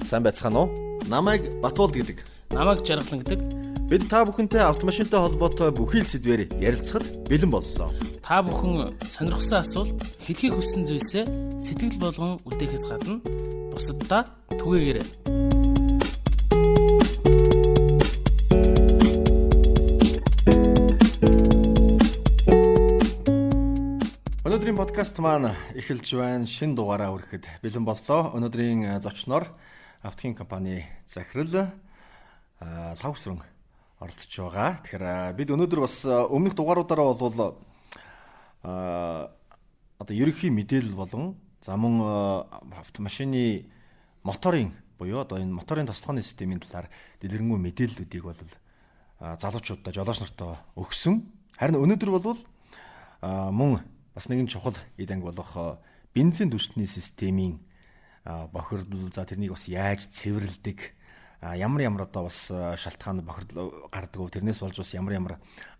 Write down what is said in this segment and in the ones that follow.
Сайн байцгаана уу? Намайг Батболд гэдэг. Намайг Жаргалан гэдэг. Бид та бүхэнтэй автомашинтай холбоотой бүхий л сэдвээр ярилцахад бэлэн боллоо. Та бүхэн сонирхсан асуулт, хэлхийг хүссэн зүйлсээ сэтгэл болгон үлдээхээс гадна бусаддаа түгээгээрэй. Өнөөдрийн подкаст маань эхэлж байна. Шинэ дугаараа хүрэхэд бэлэн боллоо. Өнөөдрийн зочноор Автохим компани захирал Лхагвсүрэн оролцож байгаа. Тэгэхээр бид өнөөдөр бас өмнөх дугааруудаараа бол одоо ерөнхий мэдээлэл болон за мөн автомашины моторын буюу одоо энэ моторын тослогооны системийн талаар дэлгэрэнгүй мэдээллүүдийг бол залуучуудаа, жолооч нартаа өгсөн. Харин өнөөдөр бол мөн бас нэгэн чухал эд анги болох бензин түлшний системийн бохирдол, за тэрнийг бас яаж цэвэрлэдэг, ямар ямар одоо бас шалтгаан бохирдол гардаг вэ, тэрнээс болж бас ямар ямар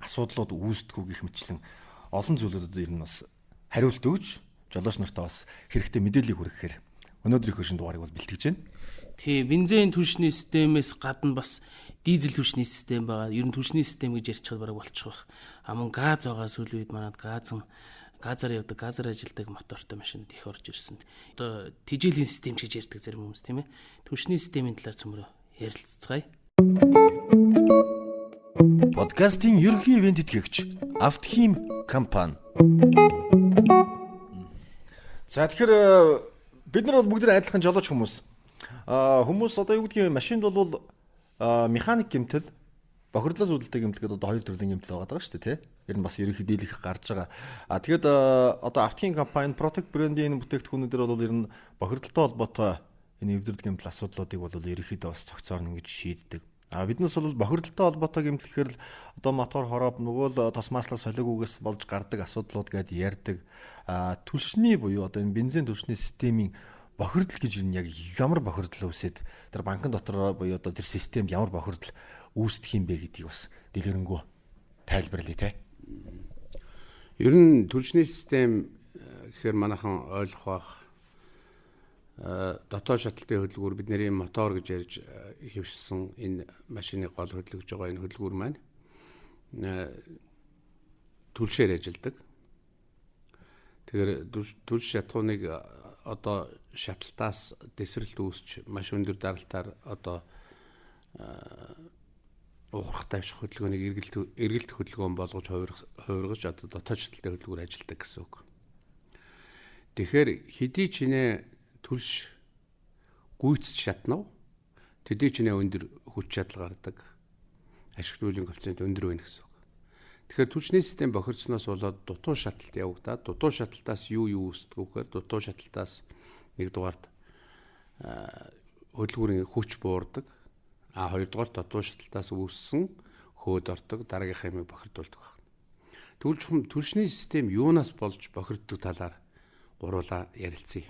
асуудлууд үүсдэг үү гэх мэтчлэн олон зүйлүүдэд ер нь бас хариулт өгч жолооч нартаа бас хэрэгтэй мэдээллийг хүргэхээр өнөөдрийнхөө шинэ дугаарыг бол бэлтгэж байна. Тий, бензин түлшний системээс гадна бас дизель түлшний систем байгаа. Ер нь түлшний систем гэж ярьчихад бараг болчих واخ. А мөн газ байгаа сүүлийн үед манад газар явдаг, газар ажилладаг мотортой машинууд их орж ирсэн. Одоо тижээлийн систем ч гэж ярьдаг зарим хүмүүс, тийм ээ. Түлшний системийн талаар цөмрөө ярилццгаая. Подкастын ерөнхий ивент тэтгэгч Автохим компани. За тэгэхээр бид нар бол бүгд адилхан жолооч хүмүүс. Хүмүүс одоо юу гэдгийг машинд бол механик гэмтэл, бохирдлоос үүдэлтэй гэмтэл гэдэг одоо хоёр төрлийн гэмтэл байгаа шүү дээ, тий. Ер нь бас ерөнхий дийлэх гарч байгаа. А тэгэхэд одоо Автохим компани Protec брендийн бүтээгдэхүүнүүдээр бол ер нь бохирдолтой холбоотой энэ эвдрэл гэмтэл асуудлуудыг бол ерөнхийдөө бас цогцоор нь ингэж шийддэг. А биднээс бол бохирдолтой холбоотой гэмтэл гэхээр л одоо мотор хороо нөгөө л тос маслаа солиогүйгээс болж гардаг асуудлууд гэдээ ярьдаг. А түлшний буюу одоо энэ бензин түлшний системийн бохирдол гэж энэ яг ямар бохирдол үүсээд тэр банкн дотор буюу одоо тэр системд ямар бохирдол үүсдэх юм бэ гэдгийг бас дэлгэрэнгүй тайлбарлая, те. Ер нь түлшний систем гэхээр манайхан ойлгох бах дотоод шатлалтын хөдөлгүүр, бидний мотор гэж ярьж хэвшсэн энэ машины гол хөдөлгөж байгаа энэ хөдөлгүүр маань түлшээр ажилладаг. Тэгэхээр түлш шатхууныг одоо шаталтаас дэсрэлт үүсч маш өндөр даралтаар одоо ухрах тавьчих хөдөлгөөнийг эргэлт хөдөлгөөн болгож хувиргаж одоо дотоод шатлалтын хөдөлгүүр ажилладаг гэсэн үг. Тэгэхээр хэдий ч нэ түлш гүйцэд шатнав, төдий ч нэ өндөр хүч чадал гардаг, ашиг төлөвийн коэффициент өндөр байна гэсэн үг. Тэгэхээр түлшний систем бохирдсноос болоод дутуу шаталт явагдаад, дутуу шаталтаас юу үүсдэг вэ гэхээр дутуу шаталтаас нэгдүгээрт хөдөлгүүрийн хүч буурдаг, а хоёрдугаар дутуу шаталтаас үүссэн хөөд ордог, дараагийнхаа юмыг бохирдуулдаг байна. Тэгвэл чухам түлшний систем юунаас болж бохирддог талаар гуруулаа ярилцъя.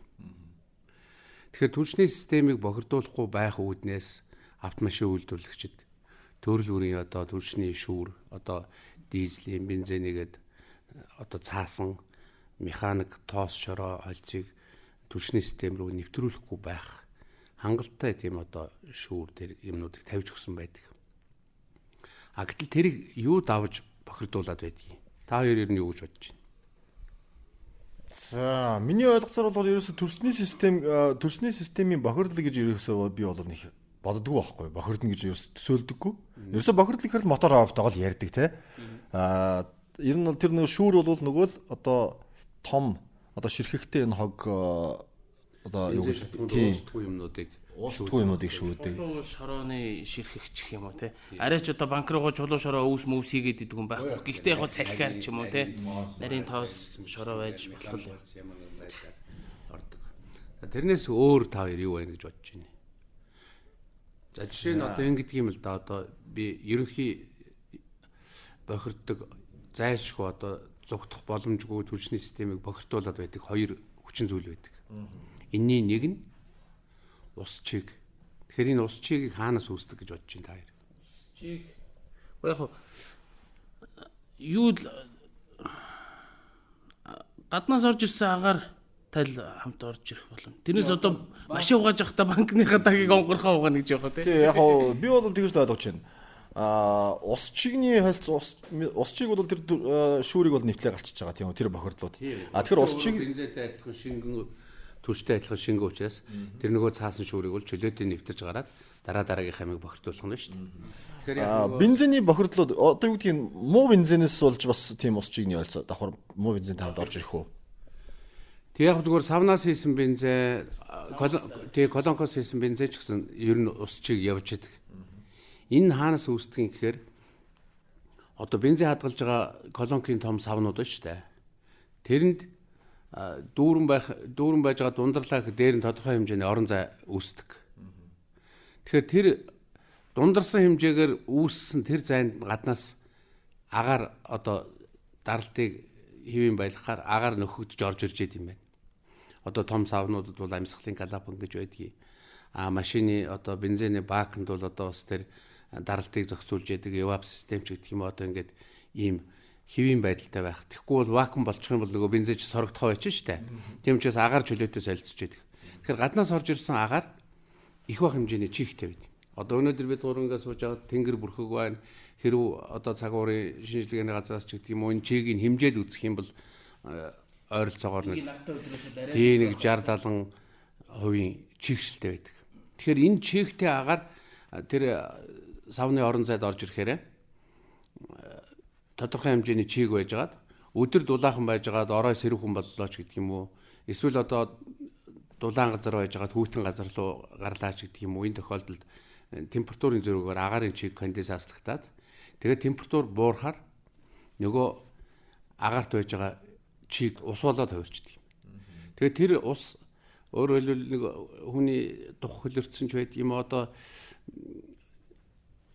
Тэгэхээр түлшний системийг бохирдуулахгүй байх үүднээс автомашин үйлдвэрлэгчид төрөл бүрийн одоо түлшний шүүр, одоо дизелийн, бензинийгээд одоо цаасан механик тоос шороо холцыг түлшний систем рүү нэвтрүүлэхгүй байх хангалттай тийм одоо шүүр тэр юмнуудыг тавьж өгсөн байдаг. А гэтэл тэрийг юу давж бохирдуулад байдгийг та хоёр ер нь юу гэж бодож байна? За, миний ойлгоцоор бол ерөөсө түлшний систем, түлшний системийн бохирдол гэж ерөөсөө би бол нэг боддгоо байхгүй. Бохирдно гэж ерөөсө төсөөлдөггүй. Ерөөсө бохирдол гэхээр л мотор авалтайгаа л ярьдаг, те. Аа, ер нь бол тэр нөгөө шүүр бол нөгөө л одоо том одоо ширхэгтэй энэ хог одоо юу гэж тийм юмнуудыг уустгүй юмнуудыг шүүдэг. Чулуу шорооны ширхэгч гэх юм уу, те. Арайч одоо банк руугаа чулуу шороо өвс мөвс хийгээд идэг юм байхгүй. Гэхдээ яг салхиар ч юм уу, те. Нарийн тоос шороо байж болох юм. Ямар нэгэн байдлаар ордог. Тэрнээс өөр та хоёр юу байна гэж бодож байна? За жишээ нь одоо ингэдэг юм л да, одоо би ерөнхий бохирддог зайлшгүй одоо зугтах боломжгүй түлшний системийг бохирдуулад байдаг хоёр хүчин зүйл байдаг. Энэний нэг нь ус чиг. Тэгэхээр энэ ус чигийг хаанаас үүсдэг гэж бодож байна та хоёр? Ус чиг. Яг юу л гаднаас орж ирсэн агаар тайл хамт орж ирэх болно. Тэрнээс одоо машин угааж явахдаа банкныхаа тагийг онгорхоо угаана гэж явах тий. Тий, яг хоо би бол тэгж л ойлгож байна. Ус чигний холц ус чиг бол тэр шүүрийг бол нэвтлээ гарчиж байгаа тийм үү, тэр бохирдлууд. Тэгэхээр ус чиг бензинтэй адилхан шингэн түлштэй адилхан шингэн учраас тэр нөгөө цаасан шүүрийг бол чөлөөтэй нэвтэрч гараад дараа дараагийнхаа амийг бохирдуулах нь шүү дээ. Тэгэхээр яг бензиний бохирдлууд одоо юу гэдгийг муу бензинээс болж бас тийм ус чигний холц давхар муу бензин тавд орж ирэх үү? Тэг яг зүгээр савнаас хийсэн бензин, тэг колонкоос хийсэн бензин ч гэсэн ер нь ус чиг явж идэг. Энэ хаанаас үүсдэг юм гэхээр одоо бензин хадгалж байгаа колонкийн том савнууд байна шүү дээ. Тэрэнд дүүрэн байж байгаа дундарлаа гэх дээр нь тодорхой хэмжээний орон зай үүсдэг. Тэгэхээр тэр дундарсан хэмжээгээр үүссэн тэр зайд гаднаас агаар одоо даралтыг хэвийн байлгахаар агаар нөхөгдөж орж ирж байд юм байна. Одоо том савнуудад бол амьсгалын клапан гэж байдгийг. Машины одоо бензиний баканд бол одоо бас тэр даралтыг зохицуулж яадаг evap систем ч гэх юм одоо ингээд ийм хэвийн байдалтай байх. Тэгэхгүй бол вакуум болчих юм бол нөгөө бензин чи сорогдохоо байж штэ. Тийм учраас агаар чөлөөтэй солилцож яадаг. Тэгэхээр гаднаас орж ирсэн агаар их бах хэмжээний чихтэй байд. Одоо өнөөдөр бид гурвангаа сууж байгаа тэнгэр бүрхэг байна. Хэрв одоо цаг уурын шинжилгээний газраас ч гэдэг юм уу энэ чигийг хэмжээд үзэх юм бол ойролцоогоор нэг 60 70% чигшилтэй байдаг. Тэгэхээр энэ чихтэй агаар тэр савны орон зайд орж ирэхээр тодорхой хэмжээний чиг байжгаад өдөр дулаахан байжгаад орой сэрүүхэн боллоо ч гэдэг юм уу. Эсвэл одоо дулаан газар байжгаад хүйтэн газар руу гарлаа ч гэдэг юм уу. Энэ тохиолдолд температурын зөрүүгээр агаарын чиг конденсацлагдаад тэгээд температур буурахаар нөгөө агаарт байж байгаа чиг ус болоод хувирчдаг юм. Тэгээд тэр ус өөрөөр хэлбэл нэг хүний дух хөлөрцсөн ч байдаг юм одоо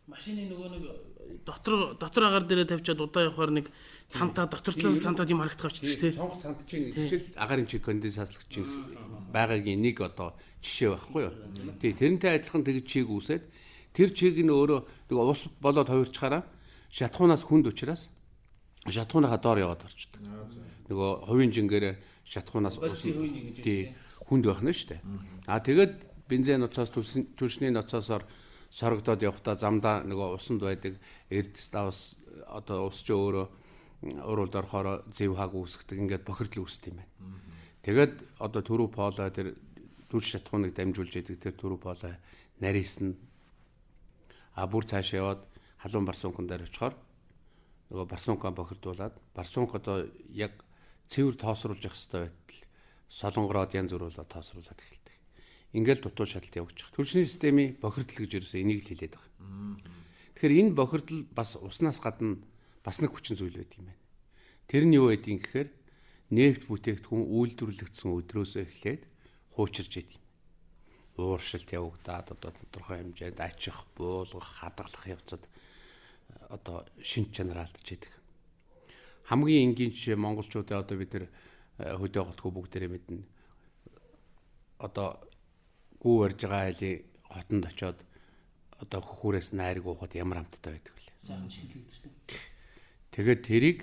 машины нөгөө нэг дотор агаар дээрээ тавьчаад удаа явахаар нэг цантаа дотор талаас цантаад юм харагдах авчдаг шүү дээ. Цонх цант чинь гэж л агаарын чиг конденсацлагч байгаагийн нэг одоо жишээ байхгүй юу? Тий, тэрнтэй адилхан тэгж чиг үүсээд тэр чиг нь өөрөө нөгөө ус болоод хувирчхаараа шатхуунаас хүнд учраас шатхууныхаа доор яваад орчдөг. Нөгөө хувийн жингээрээ шатхуунаас ус тий хүнд байх нь шүү дээ. Аа тэгээд бензин ноцоос түлшний ноцоосоор сорогдоод явхдаа замдаа нөгөө усанд байдаг эрдэс давс одоо ус чи өөрөө уруулд орохоор зэв хаг үүсгдэг ингээд бохирдол үүсдэг юм байна. Тэгээд одоо түрүү полой тэр түлш шатхууныг дамжуулж идэг тэр түрүү полой нарийсна. А бүр цаашаа яваад халуун барсуунхан дээр очихоор нөгөө барсуунхаа бохирдуулаад барсуунх одоо яг цэвэр тоосруулж явах хэрэгтэй байтал солонгороод янз бүр болоод тоосруулад эхэлдэг. Ингээл дутуу шаталт явуучих. Түлшний системийн бохирдол гэж ерөөсөө энийг л хэлээд байгаа. Тэгэхээр энэ бохирдол бас уснаас гадна бас нэг хүчин зүйл байдаг юм байна. Тэр нь юу байдгийг гэхээр нефть бүтээгдэхүүн үйлдвэрлэгдсэн өдрөөсөө эхлээд хуучирч идэв. Ууршилт явагдаад одоо тодорхой хэмжээнд ачих, буулгах, хадгалах явцад одоо шинж чанар алдаж идэг. Хамгийн энгийн жишээ монголчуудын одоо бид тэр хөдөө готгүй бүгдээрээ мэднэ. Одоо гүү барьж байгаа айлын хотонд очиод одоо хөхүүрээс найраг уухад ямар амттай байдаг вэ? Сайхан шилэгдэж шүү дээ. Тэгээд тэрийг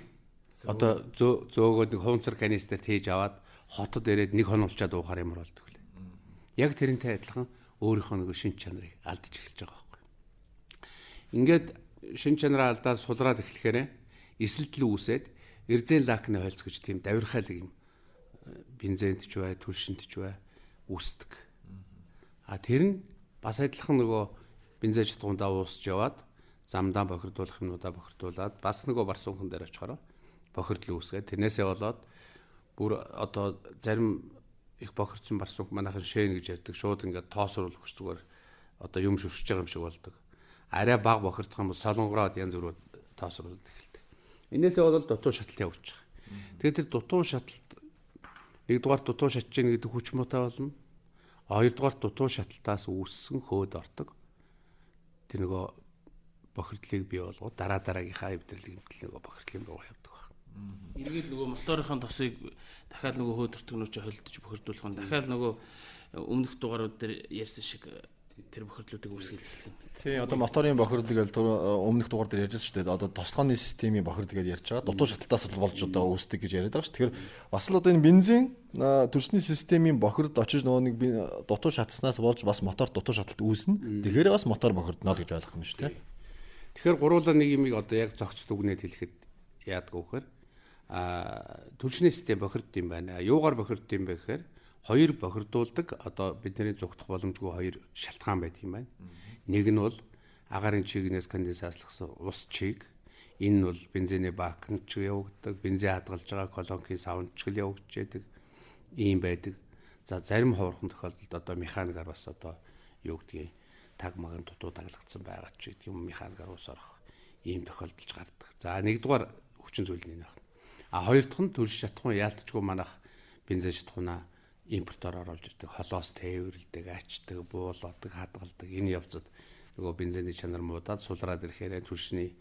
одоо зөөгөөд нэг хуванцар канистр хийж аваад хотод ирээд нэг хонолчоод уухаар ямар болдог вэ? Яг тэрнтэй адилхан өөрийнхөө нөгөө шинж чанарыг алдаж эхэлж байгаа байхгүй. Ингээд шинж чанараа алдаад сулраад эхлэхээр эсэлтэл үүсээд эрзэн лакны хольц гэж тийм давирхайлаг юм бензинт ч бай, түлшинт ч бай үүсдэг. А тэр нь бас адилхан нөгөө бензин чадгуундаа уусч яваад замдаа бохирдуулах юмнуудаа бохирдуулаад бас нөгөө барсуунхан дээр очихороо бохирдол үүсгээд тэрнээсээ болоод бүр одоо зарим их бохирдсон барсуунх манайхан шээн гэж ярьдаг шууд ингээд тоосруулах зүгээр одоо юм шүршиж байгаа юм шиг болдог. Арай баг бохирдох юм бол солонгороод янз бүрээр тоосруулаад эхэлдэг. Энээсээ болоод дутуу шаталт явуучих. Тэгээд тэр дутуу шаталт нэгдүгээр дутуу шатж гин гэдэг хүч муутай болно. Хоёрдугаар дутуу шаталтаас үүссэн хөөд ортог. Тэр нөгөө бохирдлыг бий болгоод дараа дараагийнхаа эвдэрлэг эмтэл нөгөө бохирдлын руу явдаг баг. Эргээд нөгөө моторынхон тосыг дахиад нөгөө хөөд ортогнууд чи холдож бохирдуулах нь дахиад нөгөө өмнөх дугаарууд дээр ярьсан шиг Тэр бохирдлуудыг үүсгэл эхлэх юм. Тийм, одоо моторын бохирдол гэж өмнөх дугаар дээр ярьж шүү дээ. Одоо тослогооны системийн бохирдол гэж ярьж байгаа. Дутуу шаталтаас болж одоо үүсдэг гэж яриад байгаа шүү. Тэгэхээр бас л одоо энэ бензин түлшний системийн бохирдол очиж нөгөө нэг дутуу шатснаас болж бас мотор дутуу шаталт үүснэ. Тэгэхээр бас мотор бохирдно л гэж ойлгох юм шүү дээ. Тэгэхээр гуруула нэг юмыг одоо яг зохицол үгнээд хэлэхэд яадаг вэ гэхээр түлшний систем бохирдд юм байна. Юугаар бохирдд юм бэ гэхээр хоёр бохирдуулдаг одоо бидний зүгтэх боломжгүй хоёр шалтгаан байдаг юм байна. Нэг нь бол агаарын чигнээс конденсацлахсан ус чиг. Энэ нь бол бензиний бакнд ч явагддаг, бензин хадгалж байгаа колонкийн савнд ч л явагдаж ийм байдаг. За зарим ховорхон тохиолдолд одоо механикаар бас одоо юу гэдгийг таг маган дутуу даглагдсан байгаа ч гэдэг юм, механикаар ус орох ийм тохиолдолж гардаг. За нэгдүгээр хүчин зүйл нь энэ байна. А хоёр дахь нь түлш шатхуун яалтчгүй манах бензин шатхуунаа импортоор оруулж ирдэг, холоос тээвэрлдэг, ачдаг, буулгадаг, хадгалдаг. Энэ явцад нөгөө бензиний чанар муудаад сулраад ирэхээр түлшний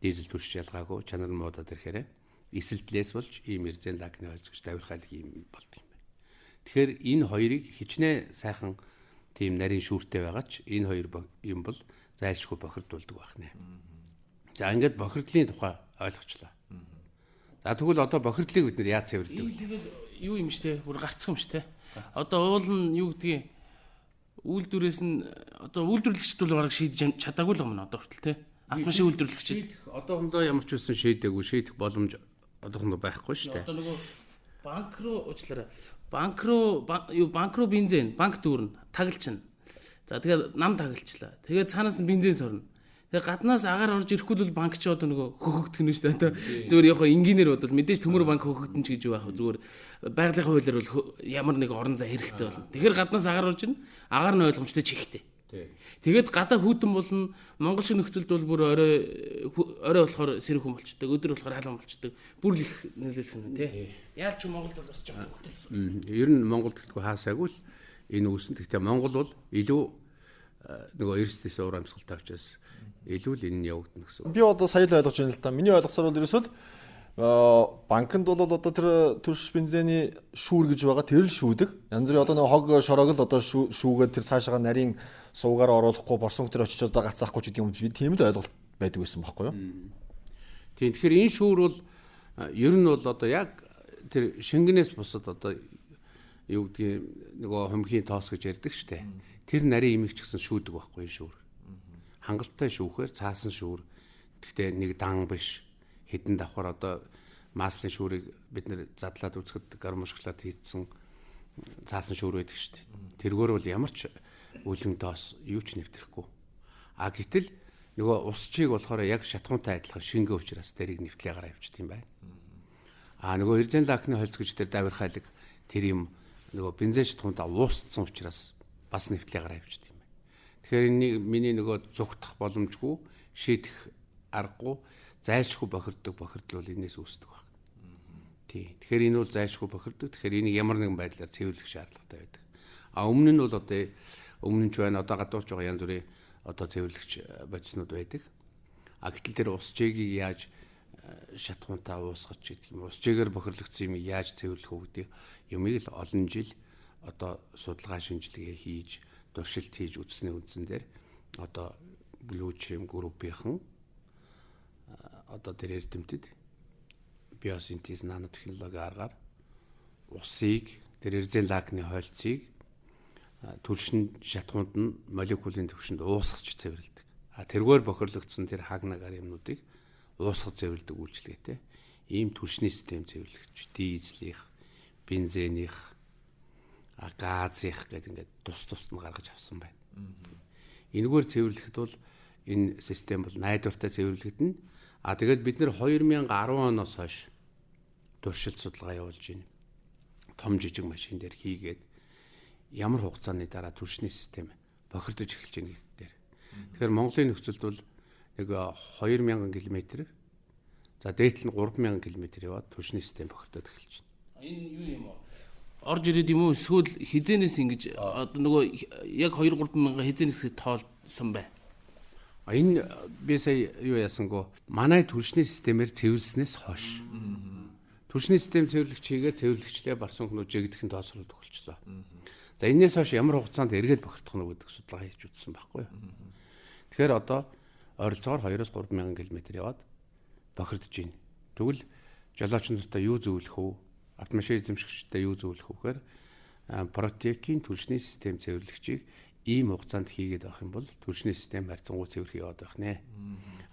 дизель түлш ялгаагүй чанар муудаад ирэхээр эсэлдлээс болж ийм эрзэн лакны ойлцогч давирхайлаг ийм болд юм байна. Тэгэхээр энэ хоёрыг хичнээн сайхан тийм нарийн шүүртэй байгаа ч энэ хоёр юм бол зайлшгүй бохирдуулдаг байх нэ. За ингээд бохирдлын тухай ойлгочлаа. За тэгвэл одоо бохирдлыг бид нэр яаж цэвэрлэдэг вэ? Тэгээд юу юм штэ, бүр гарцгүй юм штэ. Одоо уул нь юу гэдгийг үйлдвэрээс нь одоо үйлдвэрлэгчд бол бараг шийдэж чадаагүй л юм байна одоо хүртэл те. Автомашин үйлдвэрлэгчид одоохондоо ямар ч үсэн шийдээгүй, шийдэх боломж одоохондоо байхгүй штэ. Одоо нөгөө банк руу уучлаарай. Банк руу юу банк руу бензин, банк дүүрнэ, тагалчна. За тэгээд нам тагалчлаа. Тэгээд цаанаас нь бензин сорно. Тэгээ гаднаас агаар орж ирэхгүй бол банк ч одоо нөгөө хөөхөгдөх нь шүү дээ. Одоо зүгээр яг энгийнээр бодвол мэдээж төмөр банк хөөхөгдөн ч гэж юу байх вэ? Зүгээр байгалийн хуулиар бол ямар нэг орон зай хэрэгтэй болно. Тэгэхээр гаднаас агаар орж ирнэ. Агаар нь ойлгомжтой чихтэй. Тэгээд гадаа хүүтэн болно. Монгол шиг нөхцөлд бол бүр орой орой болохоор сэрэг хүн болчдөг, өдөр болохоор халуун болчдөг. Бүр л их нөлөөлөх юм тий. Яалч Монголд бол бас жоохон хөтөлсөн. Ер нь Монголд гэлтгүй хаасаагүй л энэ үүсэн. Гэхдээ Монгол бол илүү нөгөө эрсдээс уур амьсгалтай учраас илүү л энэ нь явагдана гэсэн. Би одоо сая л ойлгож байна л да. Миний ойлгосоор бол ерөөсөө банкнд бол одоо тэр төрш бензиний шүүр гэж байгаа, тэр л шүүдэг. Янз бүрийн одоо нэг хог шороог л одоо шүүгээд тэр цаашаага нарийн суугаар оруулахгүй, борсон төр очиж одоо гацаахгүй ч гэдэг юм, би тийм л ойлголт байдаг байсан байхгүй юу? Тийм, тэгэхээр энэ шүүр бол ер нь бол одоо яг тэр шингэнээс бусад одоо юу гэдгийг нөгөө хумхийн тоос гэж ярьдаг штэ. Тэр нарийн имийг ч гэсэн шүүдэг байхгүй энэ шүүр. Хангалттай шүүхээр цаасан шүүр. Гэхдээ нэг дан биш, хэдэн давхар одоо маслын шүүрийг бид нэр задлаад үзэхэд гармошглаад хийцэн цаасан шүүр байдаг шүү дээ. Тэргээр бол ямар ч үлэн тоос юу ч нэвтрэхгүй. А гэтэл нөгөө ус чиг болохоор яг шатхуунтай адилхан шингэн учраас тэрийг нэвтлээ гараа явчихд юм байна. А нөгөө эрзэн лакны холц гэж тэр давирхайлаг тэр юм нөгөө бензин шатхуунтай уусцсан учраас бас нэвтлээ гараа явчихд юм байна. Тэгэхээр энийг миний нөгөө зүгтах боломжгүй, шийдэх аргагүй, зайлшгүй бохирддог бохирдол бол энэс үүсдэг байна. Тий. Тэгэхээр энэ бол зайлшгүй бохирддог. Тэгэхээр энийг ямар нэгэн байдлаар цэвэрлэх шаардлагатай байдаг. А өмнө нь бол одоо өмнө нь ч байна, одоо гадуурч байгаа янз бүрийн одоо цэвэрлэгч бодиснууд байдаг. А гэтэл тэр ус чигийг яаж шатхуунтаа уусгах гэдэг юм, ус чигээр бохирлогдсон юм яаж цэвэрлэх үү гэдэг юмыг л олон жил одоо судалгаа шинжилгээ хийж, туршилт хийж үзсний үндсэн дээр одоо Blue Chim группийнхан одоо тэр эрдэмтэд биосинтез нанотехнологи аргаар усыг, тэр эрзэн лакны хойлцыг түлшин шатхуунд нь молекулын түвшинд уусгаж цэвэрлэдэг. А тэргээр бохирлогдсон тэр хагнагаар юмнуудыг уусгаж цэвэрлэдэг үйлчилгээтэй ийм түлшний систем цэвэрлэгч дизелийнх, бензинийх, газынх гэдэг ингээд тус тусд нь гаргаж авсан байна. Энэгээр цэвэрлэхэд бол энэ систем бол найдвартай цэвэрлэгдэнэ. А тэгээд бид нэр 2010 оноос хойш туршилт судалгаа явуулж байна. Том жижиг машин дээр хийгээд ямар хугацааны дараа түлшний систем бохирдож эхэлж байна гэдэг дээр. Тэгэхээр Монголын нөхцөлд бол нэг 2000 км, за дээдл нь 3000 км яваад түлшний систем бохирдоод эхэлж байна. Энэ юу юм бэ? Орж ирээд юм уу? Эсвэл хизэнээс ингэж одоо нөгөө яг 2 3 мянга хизэнээс тоолсон бай. Энэ би сая юу яасангүй манай түлшний системээр цэвэрлснээс хойш. Түлшний систем цэвэрлэгч хийгээ цэвэрлэгчлээ барсан хүмүүс жигдэхэн тоосроод өгөлчлөө. За энээс хойш ямар хугацаанд эргээд бохирдох нь гэдэг судалгаа хийж үзсэн байхгүй юу. Тэгэхээр одоо ойролцоогоор 2-3 мянган километр яваад бохирдож байна. Тэгвэл жолоочнуудаа юу зөвлөх вэ? Автомашин эзэмшигчдэд юу зөвлөх вэ гэхээр Протекийн түлшний систем цэвэрлэгчийг ийм хугацаанд хийгээд байх юм бол түлшний систем харьцангуй цэвэрхэн яваад байх нэ.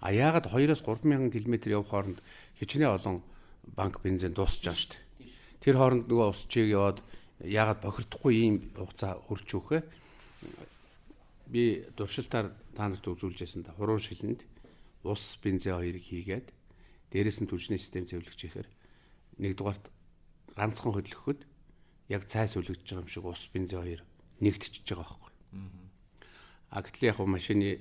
А яагаад 2-3 мянган километр явах хооронд хичнээн олон банк бензин дуусч байгаа шүү дээ. Тэр хооронд нөгөө ус чиг яваад яагаад бохирдохгүй ийм хугацаа хүрч өгөх вэ? Би туршилтаар та нарт үзүүлж байсан да. Хуруу шилэнд ус бензин хоёрыг хийгээд дээрэс нь түлшний систем цэвэрлэгч ихээр нэгдүгээрт ганцхан хөдлөхөд яг цай сүлэгдэж байгаа юм шиг ус бензин хоёр нэгтчихэж байгаа байхгүй. А гэтэл яг машины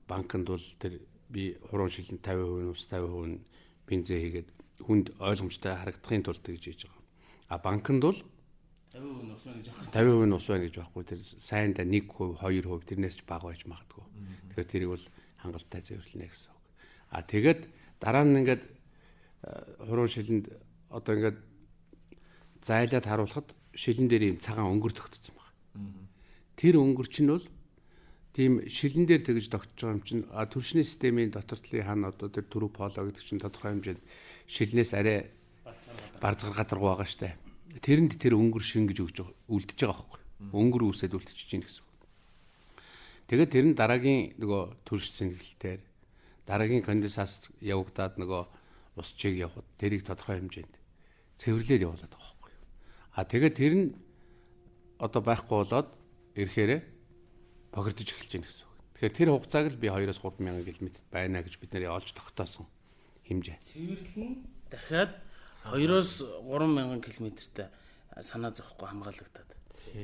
банкнд бол тэр би хуруу шилэнд 50% нь ус 50% нь бензин хийгээд хүнд ойлгомжтой харагдахын тулд гэж хийж байгаа. А банкнд бол 50% нь ус байна гэж байхгүй. 50% нь ус байна гэж байхгүй. Тэр сайндаа 1%, 2% тэрнээс ч бага байж магадгүй. Тэгэхээр тэрийг бол хангалттай цэвэрлэнэ гэсэн үг. А тэгээд дараа нь ингээд хуруу шилэнд одоо ингээд зайлаад харуулхад шилэн дээр ийм цагаан өнгөр тогтцсон байна. Тэр өнгөр чинь бол тийм шилэн дээр тэгж тогтж байгаа юм чинь түлшний системийн дотор талын хан одоо тэр түрүү поло гэдэг чинь тодорхой хэмжээнд шилнээс арай барзгар гадаргуу байгаа штэ. Тэрэнд тэр өнгөр шингэж өгч үлдэж байгаа байхгүй. Өнгөр үүсээд үлдчихэж гин гэсэн үг. Тэгээд тэр нь дараагийн нөгөө түлш сэнгэлтээр дараагийн конденсац явагдаад нөгөө ус чиг явхад тэрийг тодорхой хэмжээнд цэвэрлээд явуулаад байгаа байхгүй. А тэгээд тэр нь одоо байхгүй болоод ирэхээрээ бохирдож эхэлж байна гэсэн үг. Тэгэхээр тэр хугацааг л би 2-3 мянган километр байна гэж бид нэр олж тогтоосон хэмжээ. Цэвэрлэн нь дахиад 2-3 мянган километртэй санаа зовхгүй хамгаалагдаад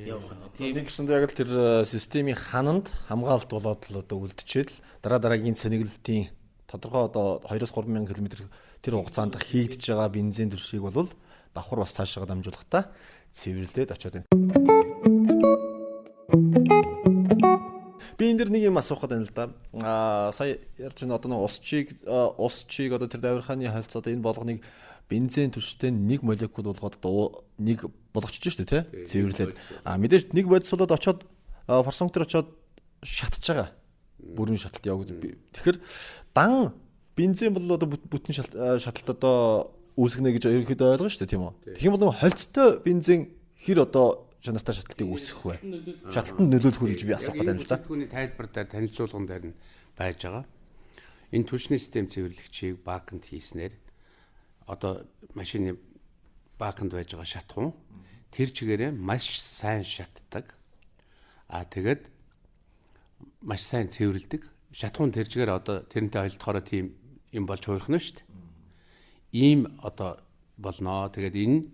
явах нь. Тийм гэсэндээ яг л тэр системийн хананд хамгаалалт болоод л одоо үлдчихэд л дараа дараагийн цэнэглэлтийн тодорхой одоо 2-3 мянган километр тэр хугацаанд хийгдэж байгаа бензин түлшийг бол давхар бас цаашаа дамжуулахдаа цэвэрлээд очиод байна. Би энэ дэр нэг юм асуух гэдэг юм л да. Сая ярьж байна одоо нэг ус чиг одоо тэр давирхааны холц одоо энэ болгоныг бензин түлштэй нэг молекул болгоод одоо нэг болгочихж шүү дээ, тий? Цэвэрлээд. А мэдээж нэг бодис болоод очоод форсунг дээр очоод шатж байгаа. Бүрэн шаталт явагдав. Тэгэхээр дан бензин бол одоо бүтэн шаталт одоо үүсгэнэ гэж ерөнхийдөө ойлгоно шүү дээ, тийм үү? Тэгэх юм бол нөгөө холцтой бензин хэр одоо чанартай шаталтыг үүсгэх вэ? Шаталтанд нөлөөлөх үү гэж би асуух гэдэг юм л да. Түүний тайлбар дээр танилцуулган дээр нь байж байгаа. Энэ түлшний систем цэвэрлэгчийг баканд хийснээр одоо машины баканд байж байгаа шатхуун тэр чигээрээ маш сайн шатдаг. А тэгээд маш сайн цэвэрлдэг. Шатхуун тэр чигээр одоо тэрнтэй холилдохороо тийм юм болж хувирхна шүү дээ. Ийм одоо болноо. Тэгээд энэ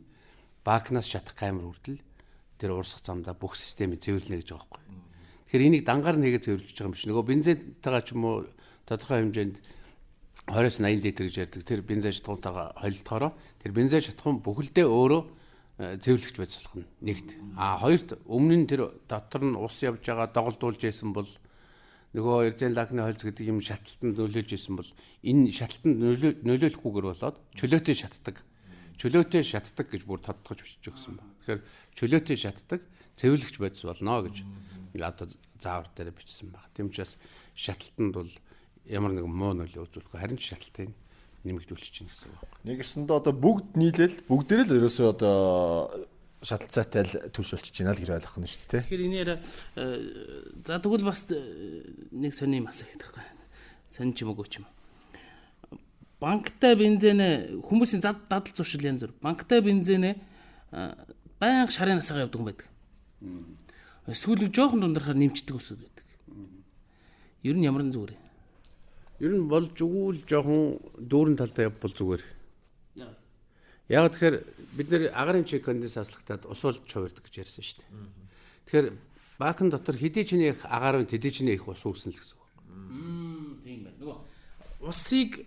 бакнаас шатах камер хүртэл тэр урсгах замдаа бүх системийг цэвэрлэнэ гэж байгаа байхгүй. Тэгэхээр энийг дангаар нэгэ цэвэрлэж байгаа юм биш. Нөгөө бензинтэйгээ ч юм уу тодорхой хэмжээнд 20-80 литр гэж ярьдаг. Тэр бензин шатхуунтайгаа холилдохороо тэр бензин шатхуун бүхэлдээ өөрөө цэвэрлэгч байж болох нь нэгт. А хоёрт өмнө нь тэр дотор нь ус явж байгаа доголдуулж исэн бол нөгөө эрзэн лакны холц гэдэг юм шаталтанд нөлөөлж исэн бол энэ шаталтанд нөлөөлөхгүйгээр болоод чөлөөтэй шатдаг. Чөлөөтэй шатдаг гэж бүр тодтогч бичиж өгсөн байна. Тэгэхээр чөлөөтэй шатдаг цэвэрлэгч бодис болно гэж одоо заавар дээр бичсэн байна. Тийм учраас шаталтанд бол ямар нэгэн муу нөлөө үзүүлэхгүй харин ч шаталтыг нэмэгдүүлчих чинь гэсэн үг байна. Нэгсэндээ одоо бүгд нийлээл бүгдээрээ л ерөөсөө одоо шаталцаатай л түлш болчихж байна л гэж ойлгох нь шүү дээ. Тэгэхээр энэ яриа за тэгвэл бас нэг сони юм асуух гэдэг байхгүй. Сонь ч юм уу ч юм. Банктай бензинэ хүмүүсийн дадал зуршил янз бүр. Банктай бензинэ байнга шарын насаагаа явдаг юм байдаг. Эсвэл жоохон дундархаар нэмчдэг өсөд байдаг. Ер нь ямар нь зүгээр юм? Ер нь болж өгвөл жоохон дүүрэн талдаа явбал зүгээр. Яг тэгэхээр бид нэр агарын чиг конденсацлагтаад ус болж хувирдаг гэж ярьсан шүү дээ. Тэгэхээр бакан дотор хэдий чиний их агаар нь тэдий чиний их ус үүснэ л гэсэн үг. Тийм байна. Нөгөө усыг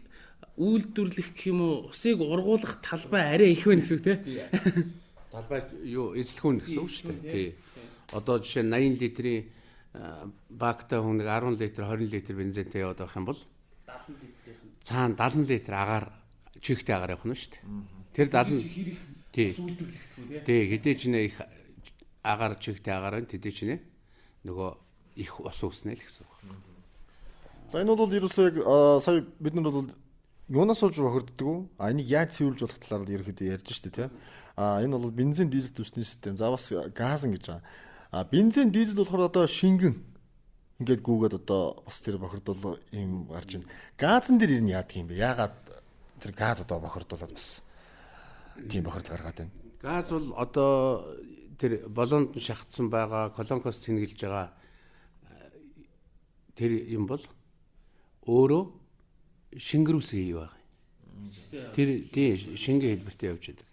үйлдвэрлэх гэх юм уу, усыг ургуулах талбай арай их байна гэсэн үг тий. Талбай юу эзлэхүүн гэсэн үг шүү дээ. Тий. Одоо жишээ нь 80 литрийн бактай хүн нэг 10 литр 20 литр бензинтэй яваад байх юм бол 70 литрийнх нь цаана 70 литр агаар чихтэй агаар явах нь шүү дээ. Тэр 70 тий. үйлдвэрлэхдэггүй тий. Хэдий ч нэ их агаар чигтэй агаар нь тэдий чинээ нөгөө их ус үүснэ л гэсэн үг. За энэ бол ерөөсөө яг сая бид нар бол юунаас болж бохирддог вэ? А энийг яаж цэвэрлж болох талаар ерөөхдөө ярьж штэ тий. А энэ бол бензин дизель түлшний систем. За бас газ гэж байгаа. А бензин дизель болохоор одоо шингэн ингээд гүгээд одоо бас тэр бохирдуул юм гарч ийн. Газан дээр энэ яадаг юм бэ? Яагаад тэр газ одоо бохирдуулаад бас тийм бохирдол гаргаад байна? Газ бол одоо тэр болоонд нь шахагдсан байгаа, колонкоос цэнгэлж байгаа тэр юм бол өөрөө шингэрүүлсэн хий байгаа. Тэр тий шингэн хэлбэртэй явж байдаг.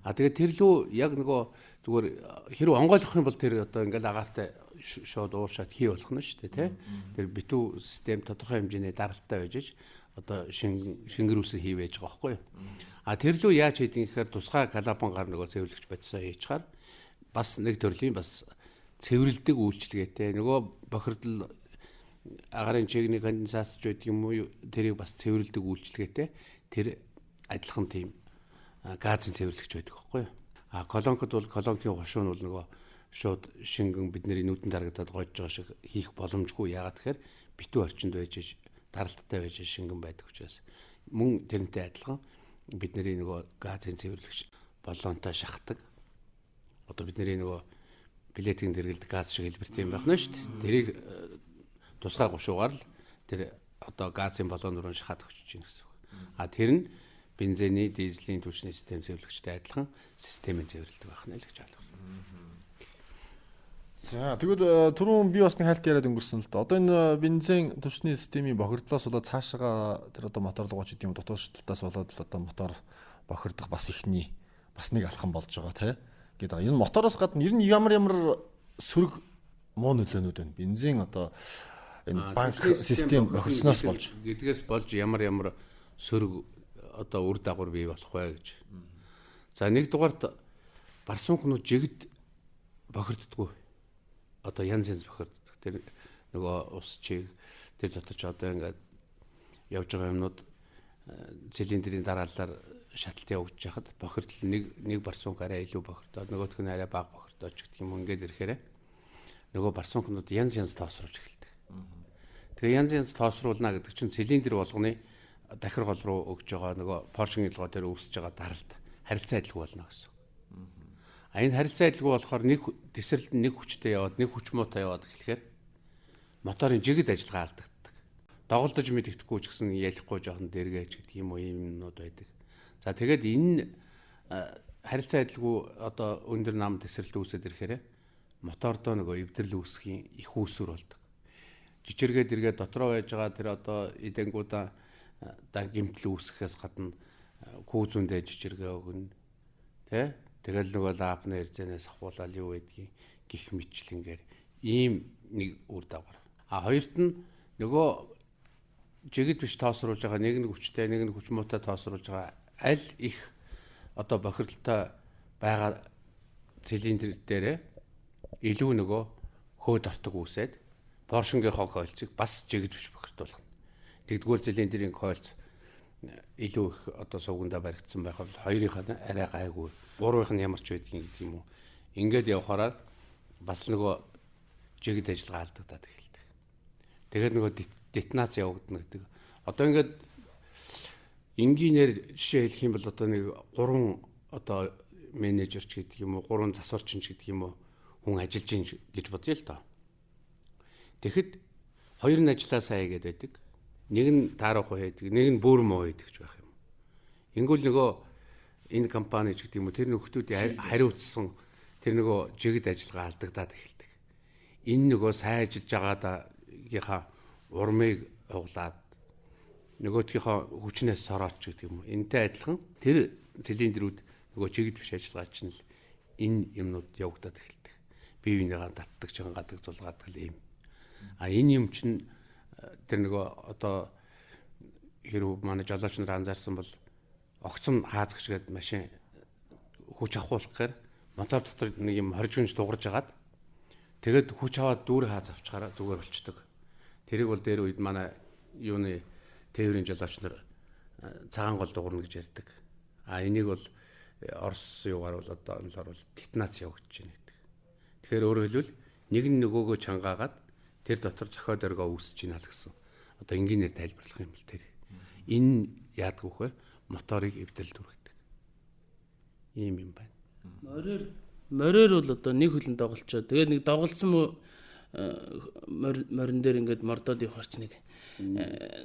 А тэгээд тэр лүү яг нөгөө зүгээр хэрэг онгойлгох юм бол тэр одоо ингээл агаартай шууд ууршаад хий болох нь шүү дээ тий. Тэр битүү систем тодорхой хэмжээний даралттай байж ич одоо шингэрүүлсэн хий байж байгаа байхгүй юу. А тэр лүү яаж хийдэг гэхээр тусгай калапангаар нөгөө цэвэрлэгч бодисоо хийчихаар бас нэг төрлийн бас цэвэрлдэг үйлчилгээтэй нөгөө бохирдол агарын чигний конденсац ч байдаг юм уу тэрийг бас цэвэрлдэг үйлчилгээтэй тэр адилхан тийм газын цэвэрлэгч байдаг байхгүй юу. А колонкод бол колонкийн хушуун бол нөгөө шууд шингэн бидний нүдэнд харагдаад гойж байгаа шиг хийх боломжгүй. Яагаад тэгэхээр битүү орчинд байж даралттай байж шингэн байдаг учраас мөн тэрнтэй адилхан бидний нөгөө газын цэвэрлэгч болоонтой шахдаг. Одоо бидний нөгөө плетийн дэргэлдэг газ шиг хэлбэртэй юм байх нь шүү дээ. Тэрийг тусгай гушуугаар л тэр одоо газын баллон руу шахаад өгч чинь гэсэн үг. А тэр нь бензиний, дизелийн түлшний систем цэвэрлэгчтэй адилхан системийн цэвэрлдэг байх нь л гэж ойлгох. За тэгвэл түрүүн би бас нэг хайлт яриад өнгөрсөн л доо. Одоо энэ бензин түлшний системийн бохирдлоос болоод цаашаага тэр одоо мотор руугаа ч гэдэм юм дутуу шаталтаас болоод л одоо мотор бохирдох бас ихний бас нэг алхам болж байгаа тий. Гэдэг. Энэ мотороос гадна ер нь ямар ямар сөрөг муу нөлөөнүүд байна. Бензин одоо энэ банк систем бохирдсноос болж гэдгээс болж ямар ямар сөрөг одоо үр дагавар бий болох вэ гэж. За нэг дугаарт барсуунхнууд жигд бохирддггүй. Одоо янз янз бохирддог. Тэр нөгөө ус чиг тэр дотор ч одоо ингээд явж байгаа юмнууд цилиндрийн дараалалаар шаталт явагдаж хахад бохирдол нэг барсуунх арай илүү бохирдоод нөгөөх нь арай бага бохирдоод ч гэх юм ингээд ирэхээр нөгөө барсуунхнууд янз янз тоосруулж эхэлдэг. Тэгээ янз янз тоосруулна гэдэг чинь цилиндр болгоны дахир гол руу өгж байгаа нөгөө поршин илгоо дээр үүсэж байгаа даралт харилцаа адилгүй болно гэсэн. А энэ харилцаа адилгүй болохоор нэг тесрэлт нь нэг хүчтэй яваад нэг хүч муутай яваад эхлэхээр моторын жигд ажиллагаа алдагддаг. Доголдож мэддэхгүй ч гэсэн ялихгүй жоохон дэргээч гэдэг юм уу ийм юмнууд байдаг. За тэгээд энэ харилцаа адилгүй одоо өндөр нам тесрэлт үүсээд ирэхээр мотордоо нөгөө эвдрэл үүсгэхийн их үүсвэр болдог. Жичиргээ дэргээ дотроо байж байгаа тэр одоо эдэнгуудаа да гимтэл үүсгэхээс гадна күүзүндээ жичиргээ өгнө. Тэ? Тэгэл нөгөө лаапны эрзэнээс ахуулаад юу байдгийг гих мэтчлэнгээр ийм нэг үр дагавар. А хоёрт нь нөгөө жигд биш тоосруулж байгаа нэг нь хүчтэй, нэг нь хүч муутай тоосруулж байгаа аль их одоо бохирдолтой байгаа цилиндр дээрээ илүү нөгөө хөөд ортог үүсээд поршингийнхоо койлцыг бас жигд биш бохирдуулна. Тэгдгээр цилиндрийн койлц илүү их одоо сувгандаа баригдсан байх бол хоёрынх нь арай гайгүй, гурвынх нь ямар ч байдгийг гэдэг юм уу. Ингээд явахаараа бас нөгөө жигд ажиллагаа алдагдаад эхэлдэг. Тэгээд нөгөө детонац явагдана гэдэг. Одоо ингээд энгийнээр жишээ хэлэх юм бол одоо нэг гурван одоо менежер ч гэдэг юм уу, гурван засварчин ч гэдэг юм уу хүн ажиллаж гин гэж бодъё л доо. Тэгэхэд хоёр нь ажиллаа сайн хийгээд байдаг. Нэг нь таарахгүй хийдэг, нэг нь бүр муу хийдэг ч байх юм. Ингүүл нөгөө энэ компани ч гэдэг юм уу тэр нөхдүүдийн хариуцсан тэр нөгөө жигд ажиллагаа алдагдаад эхэлдэг. Энэ нөгөө сайн ажиллаж байгаагийнхаа урмыг углаад нөгөөдгийнхөө хүчнээс сорооч гэдэг юм уу. Энтэй адилхан тэр цилиндрүүд нөгөө жигд биш ажиллагаа чинь л энэ юмнууд явагдаад эхэлдэг. Бие биенийгээ татдаг, чангадаг, зулгаадаг л юм. А энэ юм чинь тэр нөгөө одоо хэрв манай жолооч нар анзаарсан бол огцом хаазгч гээд машин хүч авахулах гэхээр мотор дотор нэг юм хоржигнж дуурж агаад тэгээд хүч аваад дүүр хааз авчгаараа зүгээр болчдөг. Тэрийг бол дээр үед манай юуны тээврийн жолооч нар цагаан гол дуурна гэж ярьдаг. А энийг бол Орос юугаар бол одоо онлоор бол детонац явагдаж байна гэдэг. Тэгэхээр өөрөөр хэлбэл нэг нь нөгөөгөө чангаагаад тэр дотор зохио дөргөө үүсэж байна л гэсэн. Одоо энгийнээр тайлбарлах юм бол тэр. Энэ яадаг вөхөр моторыг эвдрэлд хүргэдэг. Ийм юм байна. Мориор бол одоо нэг хөлн доголцоо. Тэгээд нэг доголцсон морин дээр ингээд мордоод явахар ч нэг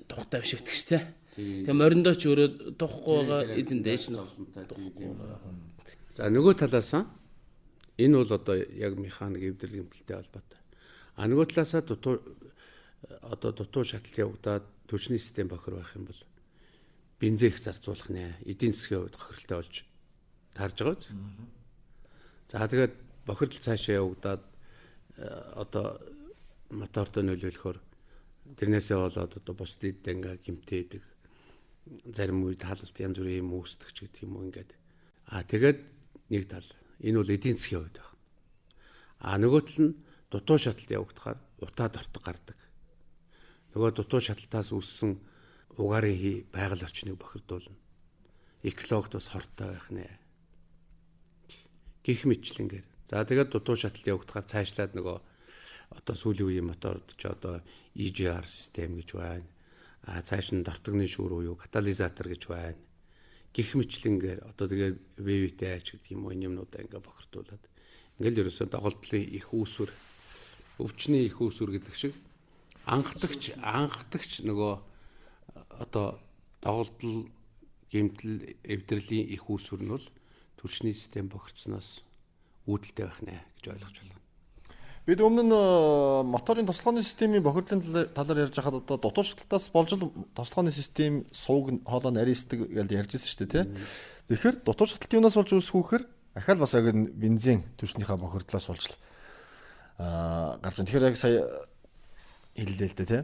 тухтай авшигдаг ш тэ. Тэгээ мориндоо ч өөрөө тухгүй байгаа эзэн дээш нь тухгүй байгаа. За нөгөө талаас энэ бол одоо яг механик эвдрэл гэмтэлтэй холбоотой. А нөгөө талаасаа одоо дутуу шатал явагдаад түлшний систем бохир байх юм бол бензин их зарцуулах нэ. Эдийн засгийн хувьд хохиролтой болж таарж байгаа биз? За тэгээд бохирдол цаашаа явагдаад одоо мотортой нөлөөлөхөөр тэрнээсээ болоод одоо бусд эд ингээ гимтээдэг. Зарим үед хаалт янз бүрийн юм үүсдэг ч гэдэг юм уу ингээд. А тэгээд нэг тал энэ бол эдийн засгийн хувьд байна. А нөгөө тал нь дутуу шаталт явагдахаар утаа дортог гардаг. Нөгөө дутуу шаталтаас үүссэн угаарын хий байгаль орчныг бохирдуулна. Экологт бас хортой байх нэ. Гэх мэтчлэнгээр. За тэгээд дутуу шаталт явагдахаар цаашлаад нөгөө одоо сүүлийн үеийн мотород ч одоо EGR систем гэж байна. А цааш нь дортогны шүүр буюу катализатор гэж байна. Гэх мэтчлэнгээр одоо тэгээд VVT ач гэдэг юм уу энэ юмнуудаа ингээ бохирдуулаад ингээл ерөөсөө доголдлын их үүсвэр, өвчний их үүсвэр гэдэг шиг анхдагч нөгөө одоо доголдол гэмтэл эвдрэлийн их үүсвэр нь бол түлшний систем бохирдсоноос үүдэлтэй байх нэ гэж ойлгож байна. Бид өмнө нь моторын тослогооны системийн бохирдлын талаар ярьж байхад одоо дутуу шаталтаас болж л тослогооны систем сууг хоолой нарийсдаг гэж ярьж байсан шүү дээ, тий. Тэгэхээр дутуу шаталт юунаас болж үүсэх вэ гэхээр ахаал бас яг бензин түлшнийхээ бохирдлоос болж л гарч байна. Тэгэхээр яг сая хэллээ л дээ, тий.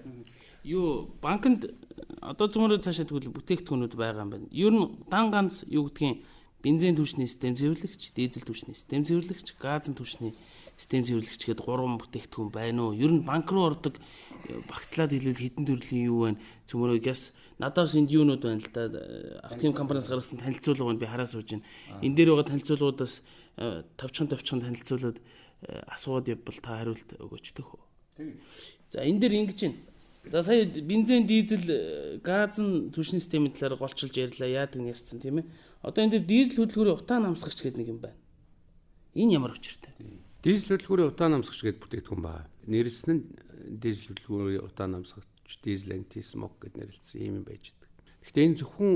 Юу банкнд одоо зүүнрээ цаашаа тэгвэл бүтээгдэхүүнүүд байгаа юм байна. Ер нь дан ганц юу гэдгийг бензин түлшний систем цэвэрлэгч, дизель түлшний систем цэвэрлэгч, газын түлшний систем цэвэрлэгч гээд гурван бүтээгдэхүүн байна уу? Ер нь банк руу ордог багцлаад хэлбэл хэдэн төрлийн юу байна? Цөмөрөө гяс надаас энд юунууд байна л да. Автын компаниас гаргасан танилцуулга байна, би хараа сууж байна. Энэ дээр байгаа танилцуулгуудаас товчхон танилцуулаад асууад явбал та хариулт өгөөч төхөө. За энэ дээр ингэж байна. За сая бензин, дизель, газын түлшний системийн талаар голчилж ярьлаа. Яадаг нь ярьсан тийм ээ. Одоо энэ дээр дизель хөдөлгүүрийн утаан намсгагч гэдэг нэг юм байна. Энэ ямар учиртай? Дизель хөдөлгүүрийн утаан намсгагч гэдэг бүтээгдэхүүн байна. Нэрсэн нь дизель хөдөлгүүрийн утаан намсгагч, дизель anti-smog гэд нэрлэсэн юм байж байгаа. Гэхдээ энэ зөвхөн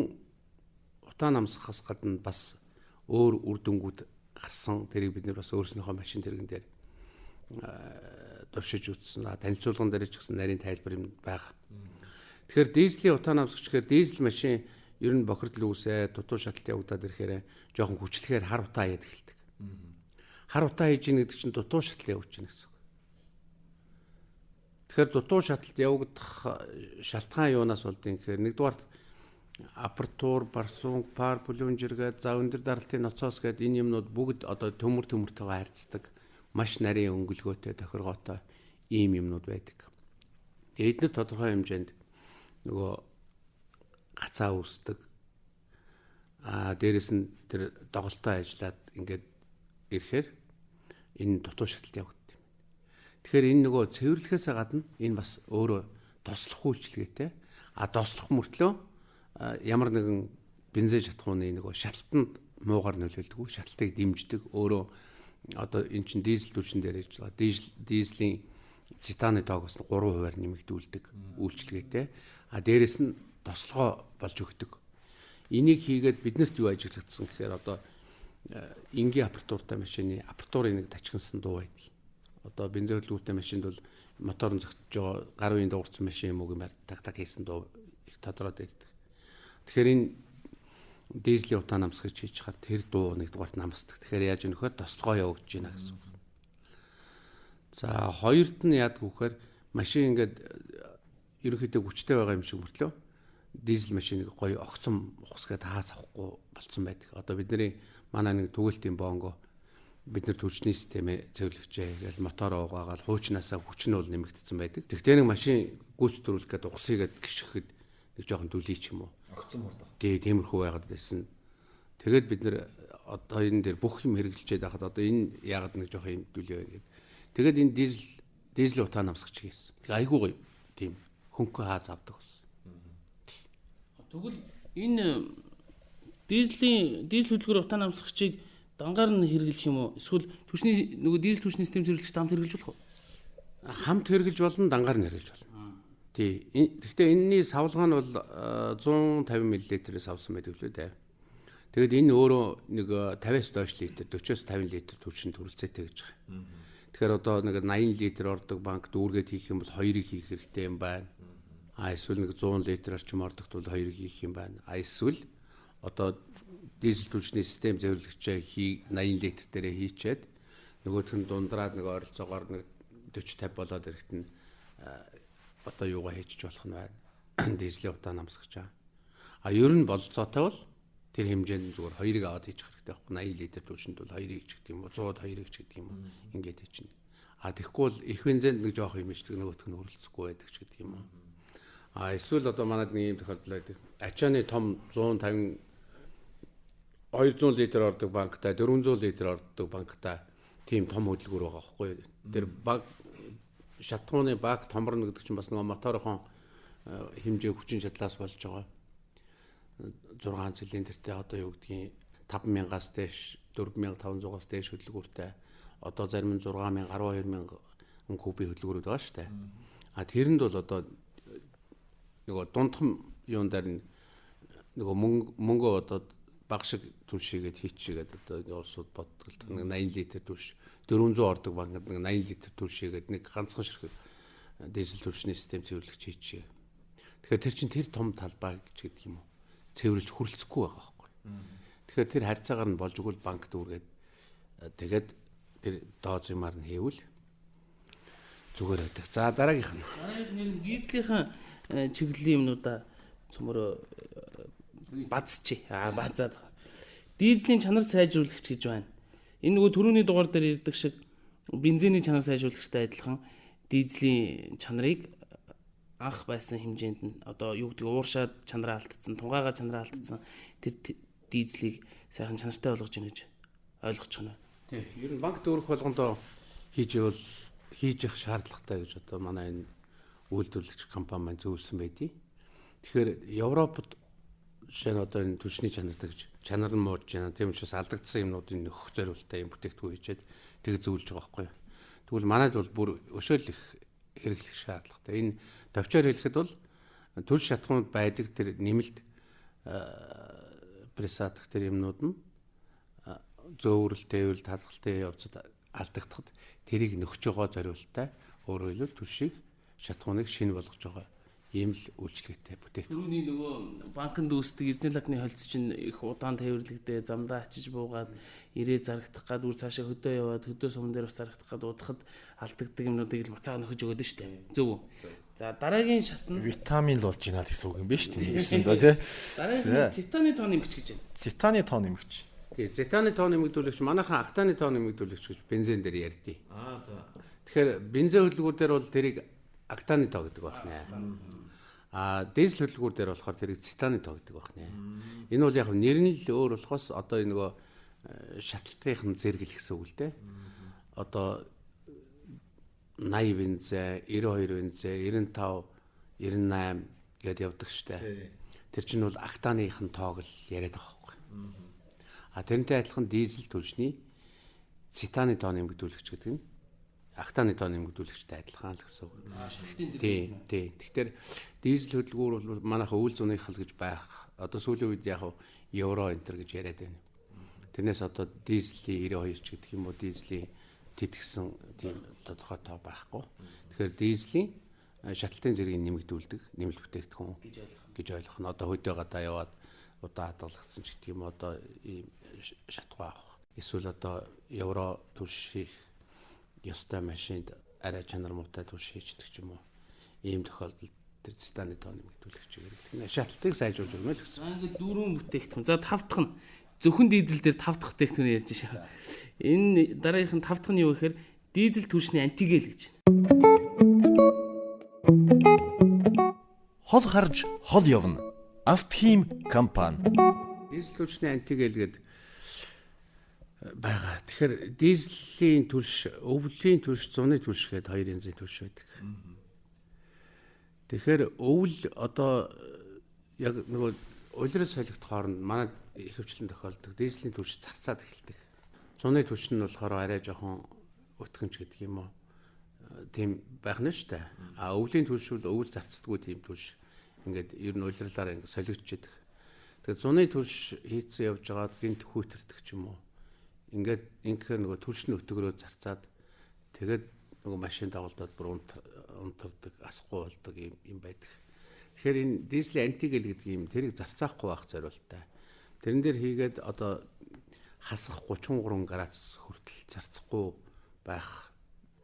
утаан намсгахаас гадна бас өөр үр дүнгууд гарсан. Тэрийг бид нэр бас өөрснийхөө машин тэрэгэн дээр туршиж үзсэн. Танилцуулган дээр ч гэсэн нарийн тайлбар юм байгаа. Тэгэхээр дизелийн утаан намсгагч гэхээр дизель машин ер нь бохирдол үүсээ, дутуу шаталт явагдаад ирэхээр жоохон хүчлэхээр хар утаа хаяад эхэлдэг. Хар утаа хийж ийн гэдэг чинь дутуу шатал явуулж байна гэсэн үг. Тэгэхээр дутуу шаталт явагдах шалтгаан юунаас болдгийг гэхээр нэгдүгээр апертур, барсун, пар, плунжер гээд за өндөр даралтын ноцоос гээд энэ юмнууд бүгд одоо төмөртэйгээ харьцдаг маш нарийн өнгөлгөөтэй, тохиргоотой ийм юмнууд байдаг. Тэгээ эдгээр тодорхой хэмжээнд нөгөө гацаа үүсдэг. Аа дээрэс нь тэр доголтой ажиллаад ингээд ирэхээр энэ дутуу шаталт явагддаг юм. Тэгэхээр энэ нөгөө цэвэрлэхээсээ гадна энэ бас өөрөө тослох үйлчилгээтэй. А тослох мөртлөө ямар нэгэн бензин шатхууны нөгөө шаталтанд муугар нөлөөлдөг, шаталтыг дэмждэг. Өөрөө одоо эн чинь дизель түлшин дээр хийж байгаа. Дизелийн цитаны тоог бас 3%-аар нэмэгдүүлдэг үйлчилгээтэй. А дээрэс нь тослогоо болж өгдөг. Энийг хийгээд биднэрт юу ажиглагдсан гэхээр одоо энгийн апертуртай машины апертурын нэг тачигнсан дуу байдаг. Одоо бензин хөдөлгүүртэй машинд бол мотор нь зөгтөж байгаа гар үеийн дуурсан машин юм уу гэмээр таг таг хийсэн дуу их тодроод ирдэг. Тэгэхээр энэ дизелийн утаа намсгаж хийж хахад тэр дуу нэгдүгээрт намсдаг. Тэгэхээр яаж юм нөхөр тослогоо явагдаж байна гэсэн үг. За хоёрт нь яадаг вэхээр машин ингээд ерөнхийдөө хүчтэй байгаа юм шиг мөртлөө дизель машиныг гоё огцом ухсгээд хаас авахгүй болцсон байдаг. Одоо бидний манай нэг түгэлтийн бонго бид нар түлшний системээ цэвэрлэжээ гэж мотор уугаагаал хуучнаасаа хүч нь бол нэмэгдсэн байдаг. Тэгтээ нэг машин гүйцэтгэрүүлэх гээд ухсъя гэд гიშгэхэд нэг жоохон дүлий ч юм уу. Огцом хурд. Тий, тиймэрхүү байгаад байсан. Тэгээд бид нар Одоо энэ дээр бүх юм хэрэгжилчээд байхад одоо энэ яагаад нэг жоох юм дүлээ байна гэд. Тэгээд энэ дизель утаа намсгч хийсэн. Тэгээ айгүй гоё тийм хөнгөн хааз авдаг болсон. Тэгвэл энэ дизелийн дизель хөдөлгөөр утаа намсгчийг дангаар нь хэрэглэх юм уу? Эсвэл түвшний нөгөө дизель түвшний систем цэвэрлэгч хамт хэрэглэж болох уу? Хамт хэрэглэж болно, дангаар нь хэрэглэж болно. Тий. Гэхдээ энэний савлгаа нь бол 150 мл-ээс авсан байдаг лээ дээ. Тэгээд энэ өөрөө нэг 50-аас доош литр, 40-оос 50 литр түвшинд хүрэлцээтэй гэж байгаа. Тэгэхээр одоо нэг 80 литр ордог банк дүүргээд хийх юм бол 2-ыг хийх хэрэгтэй юм байна. А эсвэл нэг 100 литр орчим ордогт бол 2-ыг хийх юм байна. А эсвэл одоо дизель түвшний систем зөвлөгчөө 80 литр дээрээ хийчээд нөгөөх нь дундраад нэг ойролцоогоор нэг 40 50 болоод ирэхэд нь одоо юугаа хийчих болох нь байна. Дизелийн утаа намсгаж байгаа. А ер нь бололцоотой бол тэр хэмжээнд зүгээр 2-ыг аваад хийчих хэрэгтэй байхгүй. 80 литр түвшинд бол 2-ыг ч гэдэг юм уу, 100-д 2-ыг ч гэдэг юм уу. Ингээд хийчихнэ. А тэгэхгүй бол их бензинд нэг жоох юм ичдэг, нөгөөх нь хөрөлцөхгүй байдаг ч гэдэг юм уу. А эсвэл одоо манад нэг юм тохиолдол байдаг. Ачааны том 150 200 литр ордог банктай, 400 литр ордог банктай тийм том хөдөлгүүр байгаа байхгүй. Тэр баг шатхууны баг томорно гэдэг чинь бас нөгөө моторынхон хэмжээ хүчин чадлаас болж байгаа. 6 цилиндртэй одоо юу гэдгийг 5000-аас дээш 4500-аас дээш хөдөлгүүртэй одоо зарим нь 6000 12000 кубын хөдөлгүүрүүд байгаа шүү дээ. А тэрэнд бол одоо нөгөө дундхан юун дээр нөгөө мөнгө одоо баг шиг түлшийгээд хийчихгээд одоо улсууд боддог л нэг 80 литр түлш 400 ордог банкнд нэг 80 литр түлшийгээд нэг ганцхан ширхэг дизель түлшний систем цэвэрлэгч хийчихье. Тэгэхээр тэр чинь тэр том талбай гэж гэдэг юм уу? Цэвэрлж хүрэлцэхгүй байгаа байхгүй. Тэгэхээр тэр харьцаагаар нь болж өгвөл банк дүүргээд тэгээд тэр дооц юмар нь хийвэл зүгээр байдаг. За дараагийнх нь. Дараагийнх нэр нь дизелийнхэн чиглэлийн юмнуудаа цөмөрөө базчи. Аа базаад. Дизелийн чанар сайжруулагч гэж байна. Энэ нөгөө түрүүний дугаар дээр ирдэг шиг бензиний чанар сайжруулагчтай адилхан дизелийн чанарыг анх байсан хэмжээнд нь одоо юу гэдэг ууршаад чанараа алдсан, тунгаага чанараа алдсан тэр дизелийг сайхан чанартай болгож ийн гэж ойлгож байна. Тийм. Ер нь банк дүүрэх болгондоо хийж ивэл хийж явах шаардлагатай гэж одоо манай энэ үйлдвэрлэгч компани маань зөвлөсөн байдیں۔ Тэгэхээр Европод жишээ нь одоо энэ түлшний чанартай гэж чанар нь муурж байна. Тийм учраас алдагдсан юмнуудын нөхөх зориултаа юм бүтээгдэхүүн хийчихэд тэг зөвлөж байгаа байхгүй юу. Тэгвэл манайд бол бүр өшөөл их хэрэглэх шаардлагатай. Энэ товчоор хэлэхэд бол түлш шатхуунд байдаг тэр нэмэлт пресадах тэр юмнууд нь зөөврөл, тээвэл, талгалтай явцад алдагдахад тэрийг нөхж байгаа зориултаа өөрөөр хэлбэл түлшийг шатхууныг шинэ болгож байгаа ийм л үйлчлэгээтэй бүтээгдэхүүн. Түрүүний нөгөө банкнд үүсдэг эрзэн лакны холц чинь их удаан тээвэрлэгдээ, замдаа ачиж буугаад ирээ зарагдах гад үр цаашаа хөдөө яваад хөдөө сум дээр бас зарагдах гад удахад алдагддаг юмнуудыг л буцаага нөхөж өгöd нь шүү дээ. Зөв үү? За дараагийн шат нь витамин л болж байна л гэсэн үг юм байна шүү дээ. Гэсэн да тий. Дараагийн цитаны тоо нэмэгч гэж байна. Цитаны тоо нэмэгч. Тий, цитаны тоо нэмэгдүүлэгч манайхан октаны тоо нэмэгдүүлэгч гэж бензин дээр ярьдیں۔ Аа за. Тэгэхээр бензин хөдөлгүүр дээр бол тэрийг октаны тоо гэдэг байна. А дизель хөдөлгүүр дээр болохоор тэрийг цитаны тоо гэдэг байна. Энэ бол яг нэр нь л өөр болохоос одоо энэ нөгөө шатлалтын зэрэг л гэсэн үг л дээ. Одоо 80 бензин, 92 бензин, 95, 98 гэдээ явдаг штэ. Тэр чинь бол октаныхын тоог л яриад байгаа байхгүй. А тэрнтэй адилхан дизель түлшний цитаны тоо нэмэгдүүлэгч гэдэг нь октаны тоо нэмэгдүүлэгчтэй адилхан л гэсэн үг. Тий, тий. Тэгэхээр дизель хөдөлгүүр бол манайха үйл зуных хал гэж байх. Одоо сүүлийн үед яг евро энтер гэж яриад байна. Тэрнээс одоо дизелийн 92 ч гэдэг юм уу, дизелийн тэтгэсэн тийм тодорхой тоо байхгүй. Тэгэхээр дизелийн шатлалтын зэргийг нэмэгдүүлдэг нэмэлт бүтээгдэхүүн гэж ойлгох нь одоо хөдөө гадаа яваад удаа хадгалагдсан ч гэдэг юм одоо ийм шатгаа авах. Эсвэл одоо евро түлш хийх ёстой машинд арай чанар муутай түлш хийчдэг ч юм уу. Ийм тохиолдолд тэр цитаны тоо нэмэгдүүлэгч хэрэглэх нь шатлалтыг сайжруулж өгнө л гэсэн. За ингээд дөрвөн бүтээгдэхүүн. За тав дахь нь зөвхөн дизель дээр тав дахь бүтээгдэхүүн ярьж шээ. Энэ дараагийнх нь тав дахь нь юу гэхээр дизель түлшний антигел гэж. Хол харж хол явна. Автхим компани. Дизель түлшний антигел гэдэг байгаа. Тэгэхээр дизелийн түлш, өвлийн түлш, зуны түлш гэдэг хоёр янзын түлш байдаг. Тэгэхээр өвөл одоо яг нөгөө улирал солигдох хооронд манай ихэвчлэн тохиолддог дизелийн түлш зарцаад эхэлдэг. Зуны түлш нь болохоор арай жоохон өтгөнч гэдэг юм уу? Тийм байх нь шүү дээ. А өвлийн түлш бол өвөл зарцдаггүй тийм түлш. Ингээд ер нь улирлаар ингээд солигдчихэдэг. Тэгээд зуны түлш хийцэн явж байгаад гинт хүүтэрдэг ч юм уу. Ингээд ингэхээр нөгөө түлш нь өтгөрөө зарцаад тэгээд нөгөө машин тоглолтод бүр унтардаг, асахгүй болдог юм байдаг. Тэгэхээр энэ дизелийн антигел гэдэг юм тэрийг зарцаахгүй байх зориулттай. Тэрэн дээр хийгээд одоо хасах 33 градус хүртэл зарцахгүй байх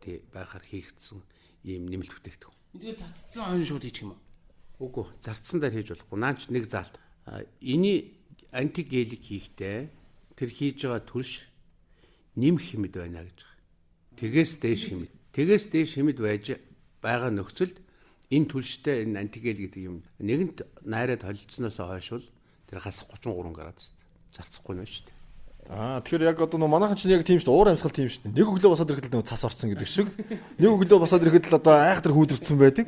байхаар хийгдсэн ийм нэмэлт бүтээгдэхүүн. Тэгээд зарцсан хойно шууд хийчих юм уу? Үгүй, зарцсан дээр хийж болохгүй. Наач нэг заалт. Эний антигелийг хийхдээ тэр хийж байгаа түлш нэмэх хэмэд байна гэж байгаа. Тэгээс дээш хэмэд. Тэгээс дээш хэмэд байж байгаа нөхцөлд энэ түлштэй энэ антигел гэдэг юм нэгэнт найраад холилдсоноос хойш бол тэр хасах 33 градус зарцахгүй нэ шүү дээ. Аа, тэгэхээр яг одоо нөө манайхан чинь яг тийм шүү дээ. Уур амьсгал тийм шүү дээ. Нэг өглөө босоод ирэхэд л нөгөө цас орсон гэдэг шиг. Нэг өглөө босоод ирэхэд л одоо айхтар хүүдэрсэн байдаг.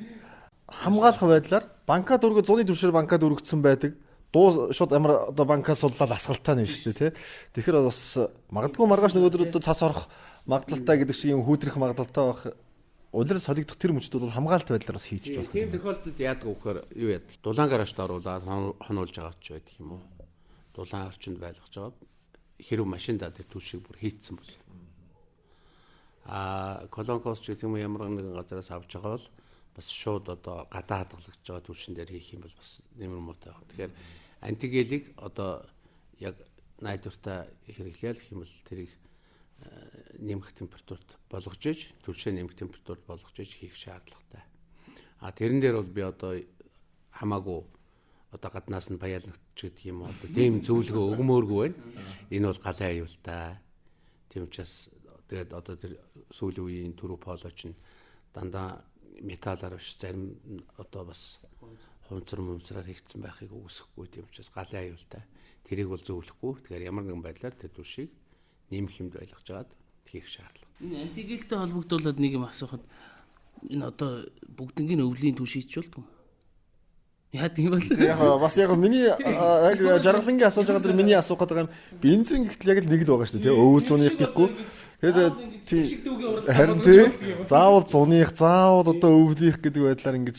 Хамгаалах байдлаар банка дөргө зуны түвшээр банка дөргөцсөн байдаг. Дуу шууд амар одоо банка суллал асгалтай юм шүү дээ, тий. Тэгэхээр бас магадгүй маргааш нөгөөдөр одоо цас орох магадлалтай гэдэг шиг юм хүүтрэх магадлалтай байх. Улирал солигдох тэр мөчд бол хамгаалалт байдлаар бас хийж болох. Тийм тохиолдолд яадаг вэ гэхээр юу яадаг? Дулаан гаражт оруулаад хонуулж байгаа ч байдаг юм уу? Дулаан орчинд байлгаж байгаа. Хэрв машиндаа тэр түлшийг бүр хийцсэн бол. А колонкос ч гэдэг юм уу ямар нэгэн газараас авч байгаа бол бас шууд одоо гадаа хадгалагдж байгаа түлшин дээр хийх юм бол бас нэмэр муутай байна. Тэгэхээр антигелийг одоо яг найдвартай хэрэглээл гэх юм бол тэрийг нэмэх температурт болгож иж түлшээ нэмэх температурт болгож иж хийх шаардлагатай. А тэрэн дээр бол би одоо хамаагүй одоо гаднаас нь паялнагч гэдэг юм уу одоо тийм зөвлөгөө өгмөөргүй байна. Энэ бол галын аюултай. Тийм учраас тэгээд одоо тэр сүүлийн үеийн түрүү поло чинь дандаа металлаар биш зарим одоо бас хуванцар мумцраар хийгдсэн байхыг үгүйсэхгүй. Тийм учраас галын аюултай. Тэрийг бол зөвлөхгүй. Тэгэхээр ямар нэгэн байдлаар тэр түлшийг нэмэх хэмд байлгаж агаад хийх шаардлага. Энэ антигелтэй холбогдуулаад нэг юм асуухад энэ одоо бүгднгийн өвлийн түлш хийж болдгоо. Яа тийм бол. Яг бас яг миний яг жаргалангийн асууж байгаа дэр миний асуух гэдэг юм бензин гэхтэл яг л нэг л байгаа шүү дээ, тий. Өвөл зуных гэхгүй. Тэгээд тий. Харин тий. Заавал зуных, заавал одоо өвлийнх гэдэг байдлаар ингэж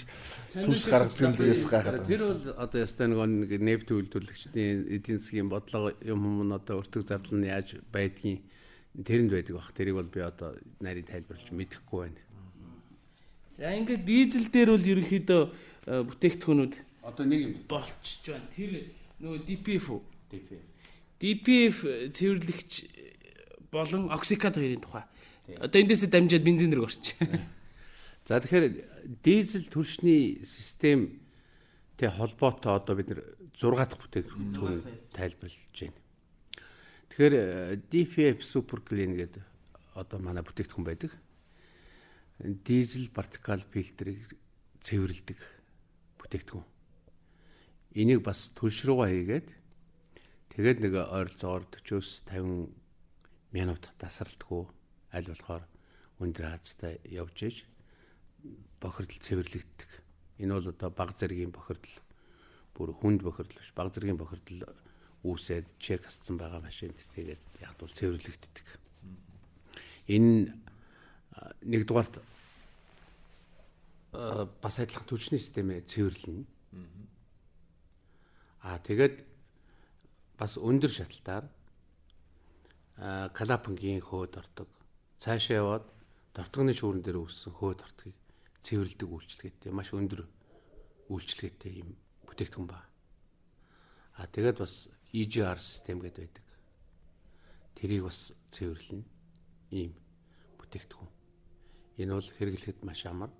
түлш гаргадаг юм дээрээс гайхаад. Тэр бол одоо ястай нэг нефть үйлдвэрлэгчдийн эдийн засгийн бодлого юм юм одоо өртөг зардал нь яаж байдгийг тэрэнд байдаг бах. Тэрийг бол би одоо нарийн тайлбарлаж мэдэхгүй байна. За ингээд дизель дээр бол ерөнхийдөө бүтээгдэхүүнүүд одоо нэг юм болчихж байна. Тэр нөгөө DPF үү? DPF. DPF цэвэрлэгч болон оксикат хоёрын тухай. Одоо эндээсээ дамжаад бензин рүү орчих. За тэгэхээр дизель түлшний системтэй холбоотой одоо бид нэр 6 дахь бүтээгдэхүүн тайлбарлаж байна. Тэгэхээр DPF Super Clean гэдэг одоо манай бүтээгдэхүүн байдаг. Дизель партикал фильтрийг цэвэрлэдэг бүтээгдэхүүн. Энийг бас түлш рүүгээ хийгээд тэгээд нэг ойролцоогоор 40-50 минут тасралтгүй аль болохоор өндөр хазтай явж иж бохирдол цэвэрлэгддэг. Энэ бол одоо баг зэргийн бохирдол, бүр хүнд бохирдол биш, баг зэргийн бохирдол үүсээд чек асцсан байгаа машинд тэгээд яг бол цэвэрлэгддэг. Энэ нэгдүгээрт бас адилхан түлшний системээ цэвэрлэнэ. Аа тэгээд бас өндөр шаталтаар калапангийн хөөд ордог. Цаашаа яваад дортгоны шүүрэн дээр үүссэн хөөд ортгийг цэвэрлэдэг үйлчилгээтэй, маш өндөр үйлчилгээтэй юм бүтээгдэхүүн ба. Аа тэгээд бас EGR систем гэдэг байдаг. Тэрийг бас цэвэрлэнэ ийм бүтээгдэхүүн. Энэ бол хэрэглэхэд маш амар,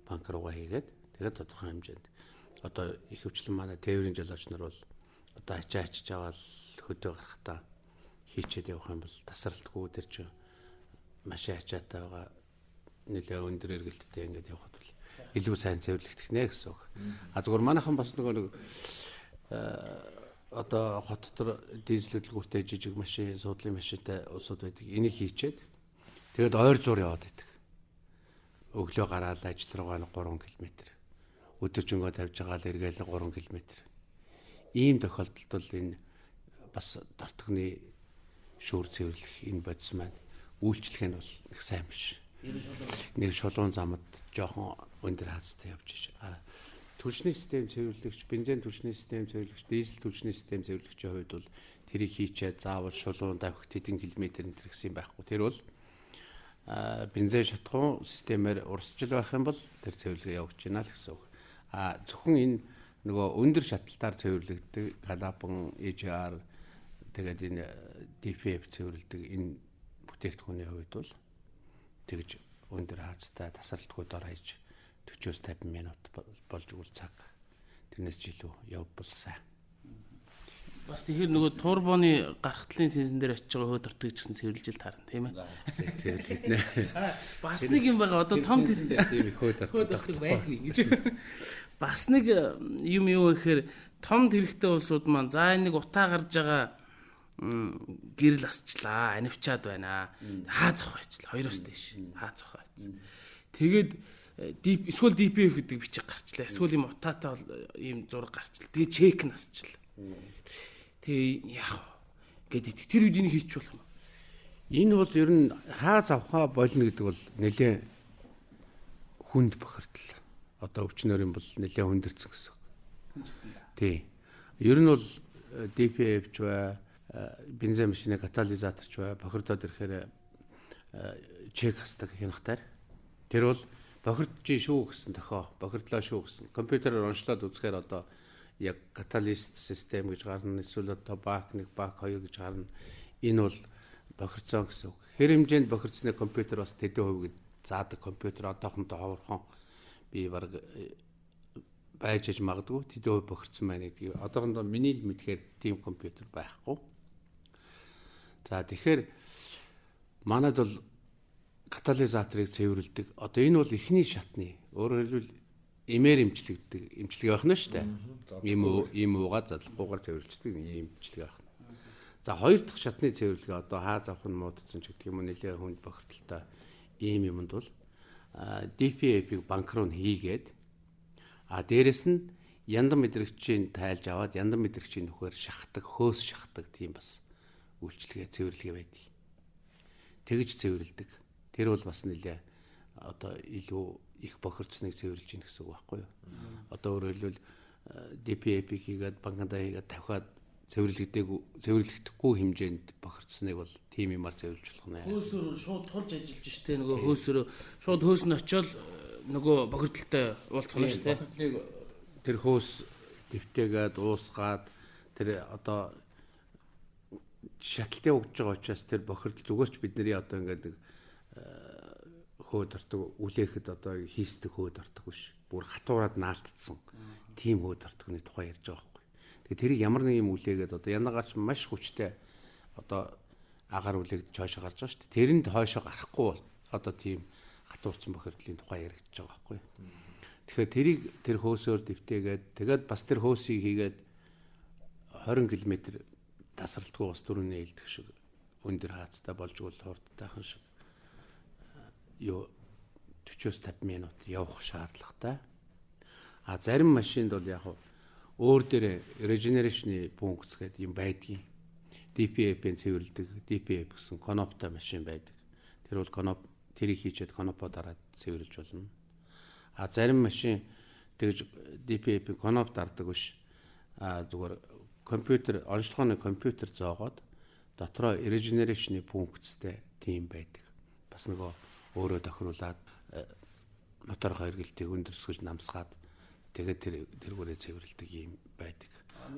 банк руугаа хийгээд тэгээд тодорхой хэмжээнд одоо ихэвчлэн манай тээврийн жолооч нар бол одоо ачаа ачиж аваад хөдөө гарахдаа хийчээд явах юм бол тасралтгүй тэр чинь машин ачаатай байгаа нэлээ өндөр эргэлттэй ингээд явхад бол илүү сайн цэвэрлэгдэх нэ гэсэн үг. А зүгээр манайхан бас нөгөө нэг Одоо хот дотор дизель хөдөлгүүртэй жижиг машин, суудлын машинтай улсууд байдаг. Энийг хийчээд тэгээд ойр зур яваад байдаг. Өглөө гараал ажил руугаа 3 км. Өдөржингөө тавьж байгаа л эргээл 3 км. Ийм тохиолдолд бол энэ бас дортогны шүүр цэвэрлэх энэ бодис маань үйлчлэх нь бол их сайн биш. Нэг шулуун замд жоохон өндөр хаацтай явж ш. Түлшний систем цэвэрлэгч, бензин түлшний систем цэвэрлэгч, дизель түлшний систем цэвэрлэгчийн хувьд бол тэрийг хийчээд заавал шулуун давхи тэдэн километр энэ гэсэн юм байхгүй. Тэр бол бензин шатхуун системээр урсжил байх юм бол тэр цэвэрлэгээ явуулж байна л гэсэн үг. А зөвхөн энэ нөгөө өндөр шатлалтаар цэвэрлэгдэг галапан, EGR тэгээд энэ DPF цэвэрлэдэг энэ бүтээгдэхүүний хувьд бол тэгж өндөр хаацтай тасралтгүй дор хаяж 40-50 минут болж өгвөл цаг тэрнээс ч илүү явбал сайн. Бас тэгэхээр нөгөө турбоны гарахтлын сенсэн дээр очиж байгаа хөө дортыг ч гэсэн цэвэрлж л таарна тийм ээ. Цэвэрлэгдэнэ. Бас нэг юм байгаа. Одоо том тийм их хөө дортог байдгүй гэж. Бас нэг юм юу гэхээр том тэрэгтэй улсууд маань за энэ нэг утаа гарч байгаа гэрэл асчлаа, анивчаад байна. Хаа зах байчлаа. Хоёроос дээш. Хаа зах байцсан. Тэгээд эсвэл DPF гэдэг бичиг гарчлаа. Эсвэл ийм утаатай ийм зураг гарчлаа. Тэгээд чек нь асчлаа. Тэгээ яах вэ гэдэг тэр үед энийг хийчих болох юм. Энэ бол ер нь хаа завхаа болно гэдэг бол нэлээд хүнд бохирдол. Одоо өвчнөр юм бол нэлээд хүндэрсэн гэсэн үг. Тий. Ер нь бол DPF ч бай, бензин машины катализатор ч бай, бохирдоод ирэхээр чек хасдаг хянахтаар. Тэр бол бохирдож шүү гэсэн тохио, бохирдлоо шүү гэсэн. Компьютероор онцлоод үзэхээр одоо яг каталист систем гэж гарна, эсвэл одоо бак 1, бак 2 гэж гарна. Энэ бол бохирцсон гэсэн үг. Хэр хэмжээнд бохирцсны компьютер бас тэдэн хувь гэж заадаг компьютер одоохондоо ховорхон би баг байж аж магадгүй тэдэн хувь бохирцсон байна гэдгийг одоохондоо миний л мэдхээр тийм компьютер байхгүй. За тэгэхээр манад бол катализаторыг цэвэрлэдэг. Одоо энэ бол эхний шатны. Өөрөөр хэлбэл эмээр эмчлэгдэг эмчилгээ байх нь шүү дээ. Ийм уугаа задлахгүйгээр цэвэрлждэг ийм эмчилгээ байх нь. За хоёр дахь шатны цэвэрлэгээ одоо хаа завх нь муудсан ч гэдэг юм уу нэлээ хүнд бохирдолтой ийм юмд бол DPF-ийг банк руу хийгээд а дээрэс нь яндан мэдрэгчийн тайлж аваад яндан мэдрэгчийн нөхөр шахдаг, хөөс шахдаг тийм бас үйлчилгээ цэвэрлэгээ байдаг. Тэгж цэвэрлэдэг. Тэр бол бас нэлээ одоо илүү их бохирцныг цэвэрлж ийн гэсэн үг байхгүй юу? Одоо өөрөөр хэлбэл DPF-ийг хийгээд банкандаа хийгээд тавхиад цэвэрлэгдэхгүй хэмжээнд бохирцныг бол тийм юмар цэвэрлж болох нэ. Хөөсөр шууд тулж ажиллаж штэ нөгөө хөөсөр шууд хөөс нь очиод нөгөө бохирдолтой уулзах нь штэ. Бохирдлыг тэр хөөс дэвтээгээд уусгаад тэр одоо шаталтын өгж байгаа учраас тэр бохирдол зүгээр ч бидний одоо ингээд нэг хөөд ортог үлээхэд одоо хийсдэг хөөд ортог биш. Бүр хатуураад наалтдсан тийм хөөд ортогны тухай ярьж байгаа байхгүй. Тэгээ тэрийг ямар нэг юм үлээгээд одоо янагаач маш хүчтэй одоо агаар үлээгдэж хойшоо гарч байгаа шүү дээ. Тэрэнд хойшоо гарахгүй бол одоо тийм хатуурсан бохирдлын тухай яригдж байгаа байхгүй. Тэгэхээр тэрийг тэр хөөсөөр дэвтээгээд тэгээд бас тэр хөөсийг хийгээд 20 км тасралтгүй бас дөрөвний ээлдэх шиг өндөр хаацтай болж гол хурдтайхан шиг юу 40-50 минут явах шаардлагатай. А зарим машинд бол яг өөр дээр regeneration-ы функц гэдэг юм байдгийн. DPF-ийн цэвэрлэдэг DPF гэсэн коноптой машин байдаг. Тэр бол коноп тэрийг хийчихэд конопо дараад цэвэрлж болно. А зарим машин тэгж DPF-ийн коноп дардаг биш. А зүгээр компьютер онцлогооны компьютер зоогоод дотроо regeneration-ы функцтэй тийм байдаг. Бас нөгөө өөрөө тохируулаад мотор хоёргэлтийг өндөрсгөж намсгаад тэгээд тэр тэргүүрээ цэвэрлэдэг юм байдаг.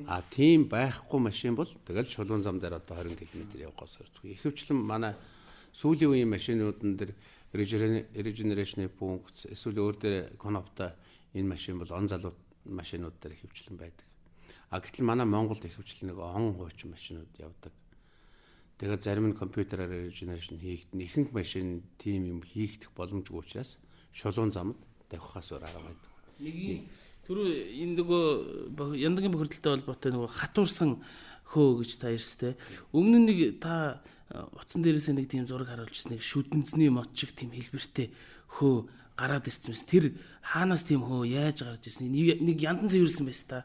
А тийм байхгүй машин бол тэгэл шулуун зам дээр одоо 20 км явахаас өрцгүй. Ихэвчлэн манай сүүлийн үеийн машинуудын дээр regeneration функц эсвэл өөр дээр коноптой энэ машин бол он залуу машинууд дээр ихэвчлэн байдаг. А гэтэл манай Монголд ихэвчлэн нэг он хуучин машинууд явдаг. Тэгээд зарим нь компьютераар regeneration хийгдэн. Ихэнх машин тийм юм хийгдэх боломжгүй учраас шулуун замд давхихаас өөр арга байдаг. Нэг Түрүү энэ нөгөө яндангийн бохирдолтой холбоотой нөгөө хатуурсан хөө гэж та ярьсан те. Өмнө нь нэг та утсан дээрээс нэг тийм зураг харуулжсэн, нэг шүдэнцний мод шиг тийм хэлбэртэй хөө гараад ирсэн мэс. Тэр хаанаас тийм хөө яаж гарч ирсэн? Нэг яндан цэвэрлсэн байс та.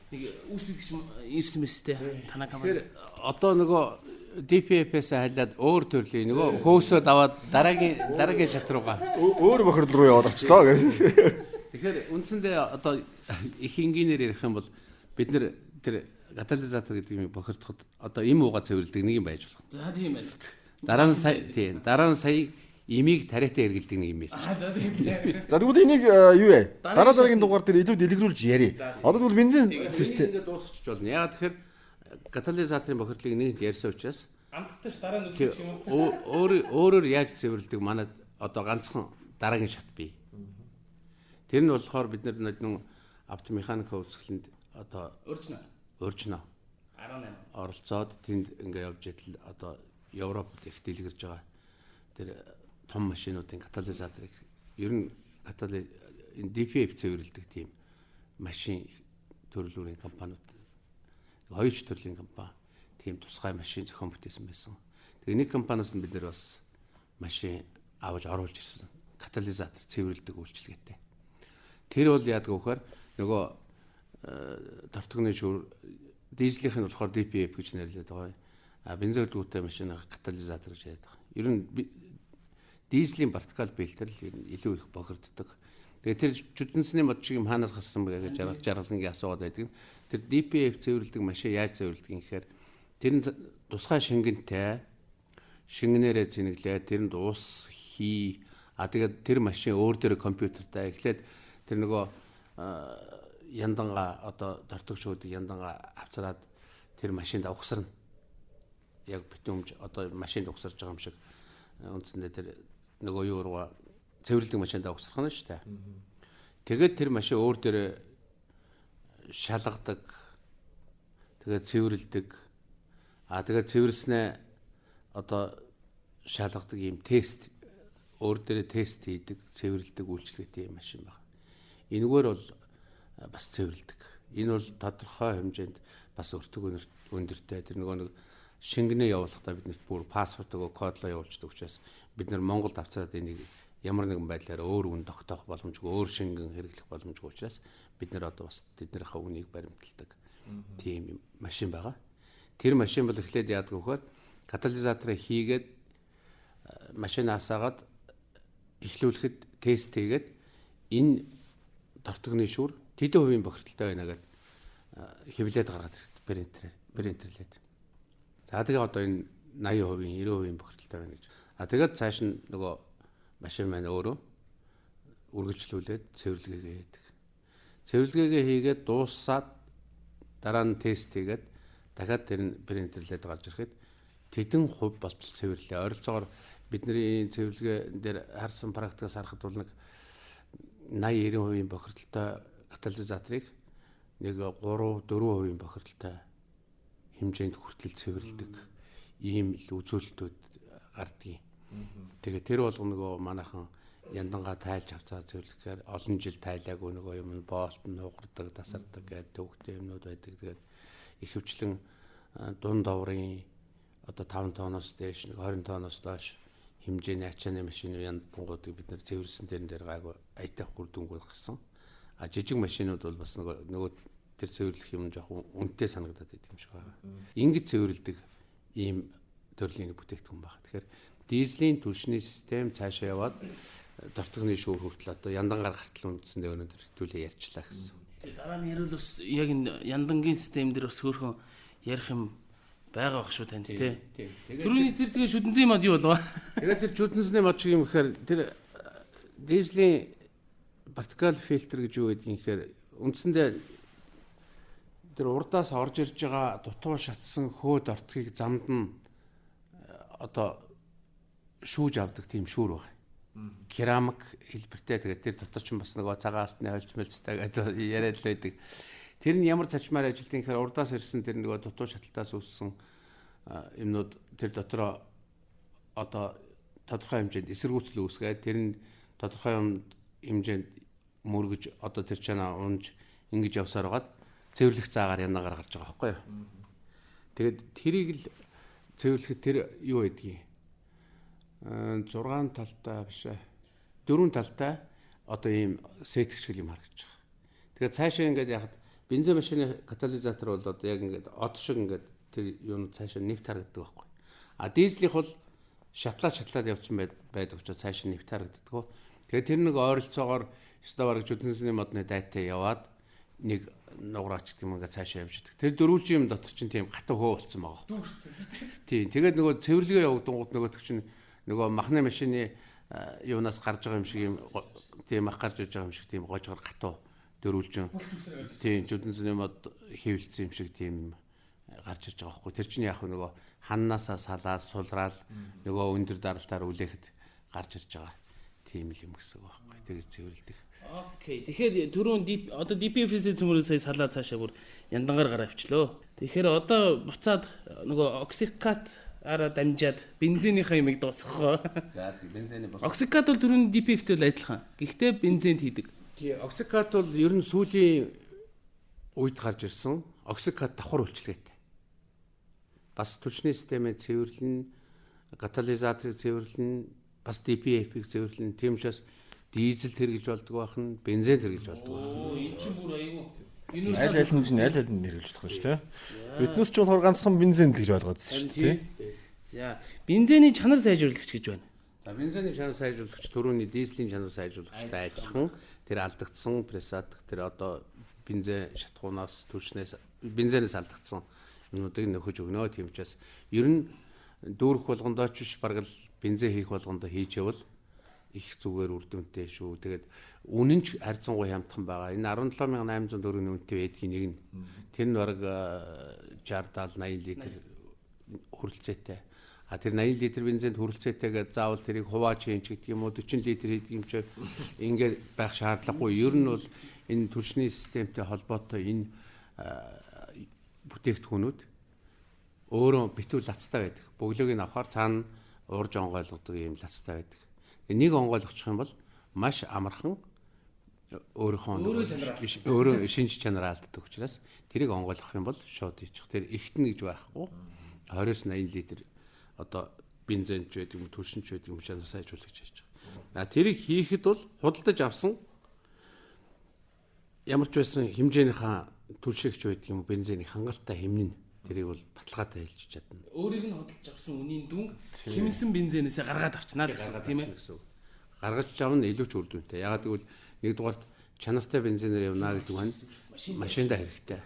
Нэг үүсгэгч ирсэн мэс те. Танай компани. Тэгэхээр одоо нөгөө DPF-ээс хайлаад өөр төрлийн нөгөө хөөсөө даваад дараагийн шат руугаа өөр бохирдол руу яваад очлоо гэх. Тэгэхээр үндсэндээ одоо их энгийнээр ярих юм бол бид нэр тэр катализатор гэдэг юм бохирдоход одоо им ууга цэвэрлдэг нэг юм байж болох. За тийм байна. Дараа нь сая тийм дараа нь сая имийг тариатай эргэлдэг нэг юм ярьж. За тийм. За тэгвэл энийг юу вэ? Дараагийн дугаар дээр илүү дэлгэрүүлж ярья. Одоо тэгвэл бензин систем ингээд дуусчих болно. Яагаад тэгэхээр катализаторын бохирдлыг нэг ярьсан учраас амттай ш дараа нь үлдчих юм уу? Өөрөөр яаж цэвэрлдэг манай одоо ганцхан дараагийн шат бий. Тэр нь болохоор бид нар нэг автомеханика үзэсгэлэнд одоо уржна 18 оролцоод тэнд ингээ явж идэл одоо Европод их дэлгэрж байгаа тэр том машинуудын катализаторыг ер нь энэ DPF цэвэрлдэг тийм машин төрлүүрийн компаниуд хоёр ч төрлийн компани тийм тусгай машин зохион бүтээсэн байсан. Тэгээ нэг компаниас нь бид нар бас машин аваж оруулж ирсэн. Катализатор цэвэрлдэг үйлчилгээтэй. Тэр бол яадаг вэ гэхээр нөгөө тортогны шүүр дизелийнх нь болохоор DPF гэж нэрлэдэг байгаа. А бензин хөдөлгүүнтэй машин катализатор гэж яриад байгаа. Ер нь дизелийн партикал фильтр л илүү их бохирддог. Тэгээ тэр жүдэнсний мод шиг юм хаанаас гарсан бэ гэж жаргалангийн асуугаад байдаг. Тэр DPF цэвэрлдэг машин яаж цэвэрлдэг юм гэхээр тэр нь тусгай шингэнтэй шингэнээрээ цэнэглээ, тэрэнд ус хий. А тэгээд тэр машин өөр дээр компьютертай. Эхлээд тэр нөгөө янданга одоо тортогчуудыг янданга авцраад тэр машинд угсарна. Яг битүүмж одоо машинд угсарж байгаа юм шиг үндсэндээ тэр нөгөө юу руугаа цэвэрлдэг машинд угсрах нь шүү дээ. Тэгээд тэр машин өөр дээр шалгадаг. Тэгээд цэвэрлдэг. А тэгээд цэвэрлснээ одоо шалгадаг ийм тест өөр дээрээ тест хийдэг, цэвэрлдэг үйлчилгээтэй юм машин байна. Энэгээр бол бас цэвэрлдэг. Энэ бол тодорхой хэмжээнд бас өртөг өндөртэй. Тэр нөгөө нэг шингэнээ явуулахдаа биднэрт бүр паспорт өгөө кодлоо явуулждаг учраас бид нар Монголд авцраад энийг ямар нэгэн байдлаар өөр үн тогтоох боломжгүй, өөр шингэн хэрэглэх боломжгүй учраас бид нар одоо бас тэднийхээ үнийг баримталдаг тийм машин байгаа. Тэр машин бол эхлээд яадаг вөхөр катализаторыг хийгээд машин асаагаад эхлүүлэхэд тест хийгээд энэ тортогны шүүр тэдэн хувийн бохирдолтой байна гэдээ хэвлээд гаргаад ирэхэд принтерлээд. За тэгээ одоо энэ 80%, 90% бохирдолтой байна гэж. А тэгээд цааш нь нөгөө машин маань өөрөө үргэлжлүүлээд цэвэрлэгээгээ хийдэг. Цэвэрлэгээгээ хийгээд дууссаад дараа нь тест хийгээд дахиад тэр нь принтерлээд гарч ирэхэд тэдэн хувь болтол цэвэрлээ. Ойролцоогоор бидний цэвэрлэгээ дээр харсан практикаас харахад бол нэг 80-90% бохирдолтой катализаторыг нэг 3-4% бохирдолтой хэмжээнд хүртэл цэвэрлдэг ийм л үзүүлэлтүүд гардгийг. Тэгээ тэр болгоно нөгөө манайхан яндангаа тайлж авцаа цэвэрлэхээр олон жил тайлаагүй нөгөө юм нь боолт нь хугардаг, тасардаг гэдэг төвхтэй юмнууд байдаг. Тэгээд ихэвчлэн дунд оврын одоо 5 тонноос дээш нэг 20 тонноос доош хэмжээний ачааны машины яндангуудыг бид нэр цэвэрлсэн тэрэн дээр гайгүй аятайх үр дүнгууд гарсан. А жижиг машинууд бол бас нөгөө тэр цэвэрлэх юм жоохон үнэтэй санагдаад байдаг юм шиг байна. Ингэж цэвэрлдэг ийм төрлийн бүтээгдэхүүн байна. Тэгэхээр дизелийн түлшний систем цаашаа яваад тортогны шүүр хүртэл одоо яндангаар гартал үндсэндээ өнөөдөр хэвтүүлээ ярьчлаа гэсэн. Дараа нь ярил бас яг энэ яндангийн систем дээр бас хөөрхөн ярих юм байгаа бах шүү танд тий. Түрүүний тэр тэгээ шүдэнзийн мод юу болов? Тэгээд тэр шүдэнзний мод шиг юм гэхээр тэр дизелийн партикал фильтр гэж юу гэдэг юм гэхээр үндсэндээ тэр урдаас орж ирж байгаа дутуу шатсан хөөд ортгийг замд нь одоо шүүж авдаг тийм шүүр байна. Керамик хэлбэртэй тэгээд тэр дотор ч бас нөгөө цагаан алтны хольц мөлцтэй гэдэг яриад л байдаг. Тэр нь ямар цачмаар ажилтیں гэхээр урдаас ирсэн тэр нөгөө дутуу шаталтаас үүссэн юмнууд тэр дотроо одоо тодорхой хэмжээнд эсэргүүцэл үүсгээд тэр нь тодорхой хэмжээнд мөргөж одоо тэр чанаа унж ингэж явсаар байгаад цэвэрлэх заагаар янагаар гарч байгаа байхгүй юу. Тэгээд тэрийг л цэвэрлэхэд тэр юу байдгийг 6 талтай биш ээ. 4 талтай одоо ийм сэтг шиг юм харагдаж байгаа. Тэгээд цаашаа ингээд яхад бензин машины катализатор бол одоо яг ингээд од шиг ингээд тэр юунууд цаашаа нэвт харагддаг байхгүй. А дизелийнх бол шатлаад явцсан байдаг учраас цаашаа нэвт харагддаг. Тэгээд тэр нэг ойролцоогоор ёстой бараг жүдэнсний модны дайтай яваад нэг нуграач гэдэг юм ингээд цаашаа явж идэг. Тэр дөрвөлжин юм дотор чинь тийм гатан хөө болцсон байгаа. Дүүрсэн. Тийм. Тэгээд нөгөө цэвэрлэгээ явагдангууд нөгөөдөг чинь нөгөө махны машины юунаас гарч байгаа юм шиг юм тийм мах гарч иж байгаа юм шиг тийм гожгор гатуу дөрвөлжин. Тийм жүдэнсний мод хэвлэлсэн юм шиг тийм гарч ирж байгаа байхгүй. Тэр чинь яг нөгөө ханнаасаа салаад сулраал нөгөө өндөр даралтаар үлээхэд гарч ирж байгаа тийм л юм гэсэн үг байхгүй. Тэгэж цэвэрлдэг. Окей. Тэгэхээр түрүүн одоо DPF-с цөмөрөө сая салаад цаашаа бүр яндангаар гараа авчлөө. Тэгэхээр одоо буцаад нөгөө оксикат араа дамжаад бензинийхаа юмыг дуусгах. За тийм бензиний бус. Оксикат бол түрүүн DPF-тэй л адилхан. Гэхдээ бензинд хийдэг. Тий, оксикат бол ер нь сүүлийн үед гарч ирсэн. Оксикат давхар үйлчилгээтэй. Бас түлшний системээ цэвэрлэн, катализаторыг цэвэрлэн, бас DPF-ийг цэвэрлэн. Тийм учраас дизель хэрэглэж болдог байх нь, бензин хэрэглэж болдог байх. Оо, энэ чинь бүр айгүй. Аль аль нь аль аль нь хэрэглэж болох юм шүү, тий. Биднээс ч болохоор ганцхан бензин л гэж ойлгоод байсан шүү, тий. За, бензиний чанар сайжруулагч гэж байна. За, бензиний чанар сайжруулагч түрүүний дизелийн чанар сайжруулагчтай адилхан тэр алдагдсан пресадах тэр одоо бензин шатхуунаас түлшнээс бензинээс алдагдсан юмнуудыг нөхөж өгнө. Тийм учраас ер нь дүүрэх болгондоо ч биш бараг л бензин хийх болгондоо хийж явбал их зүгээр үр дүнтэй шүү. Тэгээд үнэн ч харьцангуй хямдхан байгаа. Энэ 17800 төгрөгийн үнэтэй байдгийг нэг нь. Тэр нь бараг 60 70 80 литр хүрэлцээтэй. А тэр 80 литр бензинд хүрэлцээтэйгээ заавал тэрийг хувааж хийн ч гэдэг юм уу 40 литр хийдэг юм чи ингээд байх шаардлагагүй. Ер нь бол энэ түлшний системтэй холбоотой энэ бүтээгдэхүүнүүд өөрөө битүү лацтай байдаг. Бөглөөг нь авахар цаана уурж онгойлгодог ийм лацтай байдаг. Нэг онгойлгочих юм бол маш амархан өөрийнхөө өөрөө шинж чанараа алддаг учраас тэрийг онгойлгох юм бол шууд хийчих. Тэр ихтэн гэж байхгүй. 20-80 литр одоо бензин ч байдаг юм, түлшин ч байдаг юм чанар сайжруулах гэж хийж байгаа. А тэрийг хийхэд бол худалдаж авсан ямар ч байсан хэмжээнийхаа түлшигч байдаг юм бензинийг хангалттай хэмнэн. Тэрийг бол баталгаатай хэлж чадна. Өөрийг нь худалдаж авсан үнийн дүнг хэмнсэн бензинээсээ гаргаад авчнаа л гэсэн тийм ээ. Гаргаж авна илүү ч үр дүнтэй. Ягаад гэвэл нэгдүгээрт чанартай бензинээр явна гэдэг нь машинда хэрэгтэй.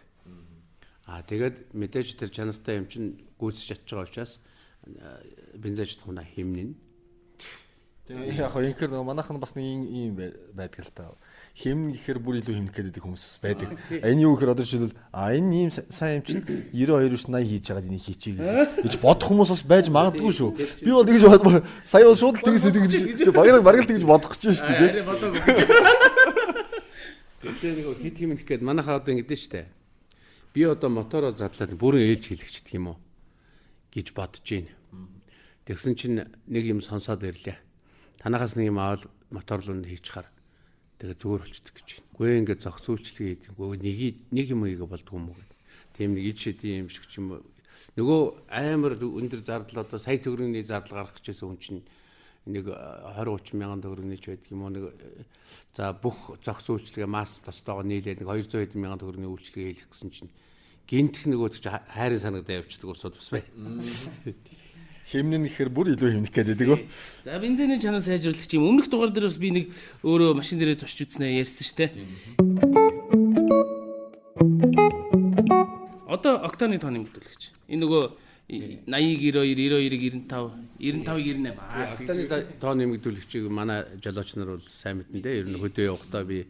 Аа тэгээд мэдээж тэр чанартай юм чинь гүйцэж чадж байгаа учраас бензин чадхунаа хэмнэн. Тэгээ яг хоо инхээр нөгөө манайх нь бас нэг ийм байдаг л та. Хэмнэн гэхээр бүр илүү хэмнэх гэдэг хүмүүс бас байдаг. Энэ юу гэхээр одоо жишээлбэл а энэ ийм сайн юм чинь 92 9 80 хийж байгаад энийг хийчихье гэж бодох хүмүүс бас байж магадгүй шүү. Би бол тэгж бод сая бол шууд л тэгс тэгж бараг л тэгж бодох гэж шүү дээ. Арай бодоогүй гэж. Тэгээ нэг хит хэмнэх гээд манайхаа одоо ингэдэж штэ. Би одоо мотороо задлаад бүрэн ээлж хийлгэчдэг юм уу гэж бодож байна. Тэгсэн чинь нэг юм сонсоод ирлээ. Танахаас нэг юм авал мотор руу хийчихар тэгээ зүгээр болчдөг гэж байна. Гүй ингээд зохицуулчлага хийдэг. Гүй нэг юм хийгээ болдгоо юм уу гэдэг. Тийм нэг ид шидийн юм шиг ч юм уу. Нөгөө амар өндөр зардал одоо сая төгрөгийн зардал гаргах гэжсэн хүн чинь нэг 20 30 мянган төгрөгийн ч байдаг юм уу нэг за бүх зохицуулчилгаа масл тостойгоо нийлээд нэг 200 хэдэн мянган төгрөгийн үйлчилгээ хийх гэсэн чинь гинтх нөгөөд чи хайрын санагдаа явчихдаг улсууд бас бай. Хэмнэн гэхээр бүр илүү хэмнэх гээд байдаг өө. За бензиний чанар сайжруулах юм. Өмнөх дугаар дээр бас би нэг өөрөө машин дээрээ туршиж үзнэ ярьсан шүү дээ. Одоо октаны тоо нэмэгдүүлэгч. Энэ нөгөө 80-ыг 92, 92-ыг 95, 95-ыг 98. Октаны тоо нэмэгдүүлэгчийг манай жолооч нар бол сайн мэднэ дээ. Ер нь хөдөө явахдаа би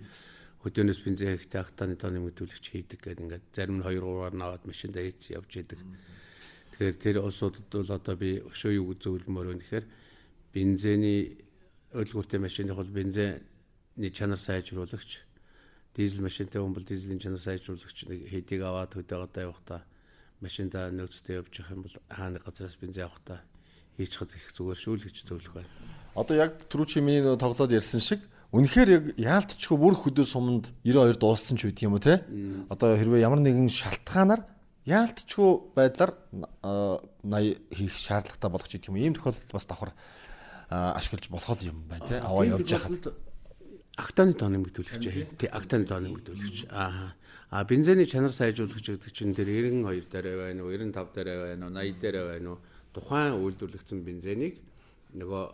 хөдөөнөөс бензин хийхдээ октаны тоо нэмэгдүүлэгч хийдэг гэдэг ингээд зарим нь 2 3-аар наваад машиндаа хийц явж идэг. Тэгэхээр тэр улсуудад бол одоо би өшөө юу зөвлөмөр вэ гэхээр бензиний ойлгоортой машины бол бензиний чанар сайжруулагч, дизель машинтай хүн бол дизелийн чанар сайжруулагч нэг хэдийг аваад хөдөө гадаа явахдаа машиндаа нөөцтэй явж явах юм бол хааны газраас бензин авахдаа хийчихэд их зүгээр шүү л гэж зөвлөх байна. Одоо яг түрүүчийн миний нөгөө тоглоод ярьсан шиг Үнэхээр яг яалтчгүй бүр хөдөө суманд 92 дууссан ч байдаг юм уу те? Одоо хэрвээ ямар нэгэн шалтгаанаар яалтчгүй байдлаар 80 хийх шаардлагатай болгож идэх юм. Ийм тохиолдолд бас давхар ашиглаж болох юм байна те. Аваа явж байхад октаны тоо нэмэгдүүлэгч. Тий, октаны тоо нэмэгдүүлэгч. Аа. А бензиний чанар сайжруулагч гэдэг чинь тэр 92 дээр байна уу, 95 дээр байна уу, 80 дээр байна уу? Тухайн үйлдвэрлэгдсэн бензинийг нөгөө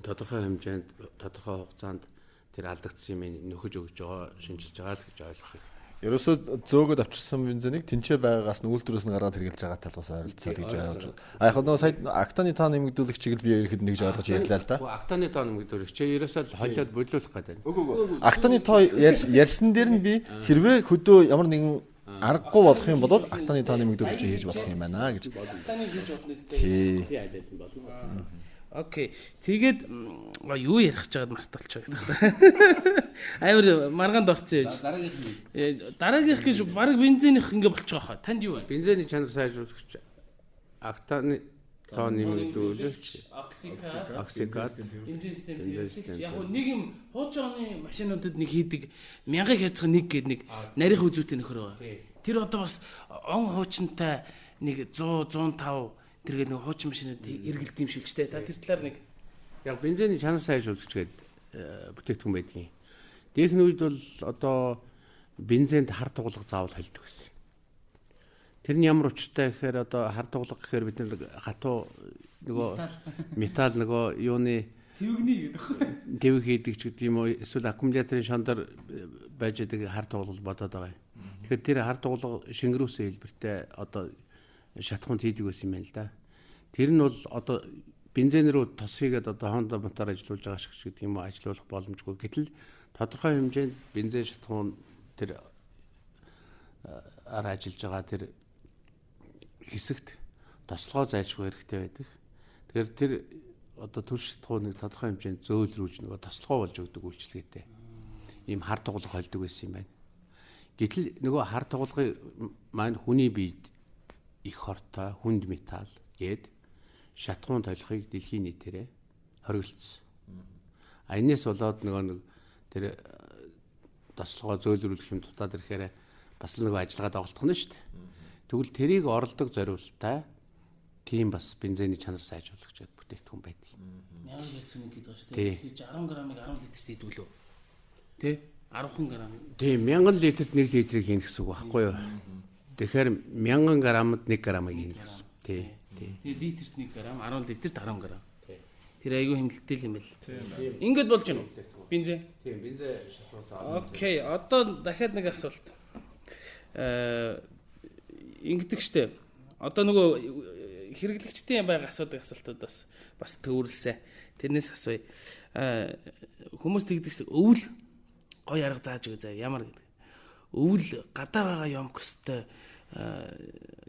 тодорхой хэмжээнд, тодорхой хугацаанд тэр алдагдсан юм нөхөж өгж байгаа, шинчилж байгаа л гэж ойлгох юм. Ерөөсөө зөөгөөд авчирсан бензинийг тэнцээ байгаагаас нь үйлдвэрээс нь гаргаад хэрэглэж байгаа тал бас ойролцоо гэж ойлгож байна. А яг нөгөө сая октаны тоо нэмэгдүүлэгчийг л би ерхэд нэгж ойлгож ярьлаа л да. Октаны тоо нэмэгдүүлэгч ерөөсөө л холиод болиулах гэдэг. Үгүй үгүй. Октаны тоо ярьсан дээр нь би хэрвээ хөдөө ямар нэгэн аргагүй болох юм бол октаны тоо нэмэгдүүлэгч хийж болох юм байна гэж. Октаны хийж болно өстэй. Тий. Аль болно. Окей. Тэгээд юу ярих гэж байгаад марталч байгаа. Амар маргаанд орсон юм. Дараагийнх нь дараагийнх гэж баг бензинийх ингээ болчих واخа. Танд юу вэ? Бензиний чанар сайжруулагч, октаны тоо нэмэгдүүлэгч, оксикат, бензин систем цэвэрлэгч. Яг нэг юм хуучин оны машинуудад нэг хийдэг мянга хязгаар нэг гээд нэг нарийнх үзүүтэй нөхөр байгаа. Тэр одоо бас он хуучинтай нэг 100 105 тэргээд нэг хуучин машинууд эргэлт юм шиг л ч те. Та тэр талаар нэг яг бензиний чанар сайжруулагч гээд бүтээгдэхүүн байдгийн. Дээхний үед бол одоо бензинд хар туглага заавал холдох гэсэн. Тэр нь ямар учиртай гэхээр одоо хар туглага гэхээр бид нар хатуу нөгөө металл нөгөө юуны твэгний гэдэг. Твэг хийдэг ч гэдэг юм уу эсвэл аккумуляторын шондор байж байгаа хар туглал бодоод байгаа юм. Тэгэхээр тэр хар туглага шингэрүүсэн хэлбэртэй одоо шатхуунд хийдэг байсан юм байна л да. Тэр нь бол одоо бензин рүү тос хийгээд одоо Honda мотор ажиллуулж байгаа шиг гэдэг юм уу ажиллуулах боломжгүй. Гэтэл тодорхой хэмжээнд бензин шатхуун тэр ар ажиллаж байгаа тэр хэсэгт тослогоо зайлшгүй хэрэгтэй байдаг. Тэгэхээр тэр одоо түлш шатхуун нэг тодорхой хэмжээнд зөөлрүүлж нөгөө тослогоо болж өгдөг үйлчилгээтэй. Ийм хар туглага холдог байсан юм байна. Гэтэл нөгөө хар туглагын маань хүний биед их хортой хүнд металл гээд шатхуун толихыг дэлхийн нийтээрээ хориглосон. А энэс болоод нөгөө нэг тэр тослогоо зөөлрүүлэх юм дутаад ирэхээр бас л нөгөө ажиллагаа доголдох нь шүү дээ. Тэгвэл тэрийг оролдог зориултаа тийм бас бензиний чанар сайжруулагч гэдэг бүтээгдэхүүн байдаг. 1000 литр нэг гэдэг ба шүү дээ. Тэр 10 грамыг 10 литрт хийдэг лөө. Тэ? 10 грамм. Тийм 1000 литрт 1 литрийг хийнэ гэсэн үг байхгүй юу? Тэгэхээр 1000 грамд 1 грамыг хийнэ гэсэн. Тий. Тий. Тэгээ литрт 1 грамм, 10 литрт 10 грамм. Тэр айгүй хэмнэлттэй юм байл. Ингээд болж байна уу? Бензин. Тийм, бензин шатруулаа. Окей, одоо дахиад нэг асуулт. Ингэдэг штэ. Одоо нөгөө хэрэглэгчдийн байга асуудаг асуултууд бас төвөрлсөн. Тэрнээс асууя. Хүмүүс тэгдэг штэ. Өвөл гоё арга зааж өгөө заа. Ямар гэдэг. Өвөл гадаа байгаа ёмкостой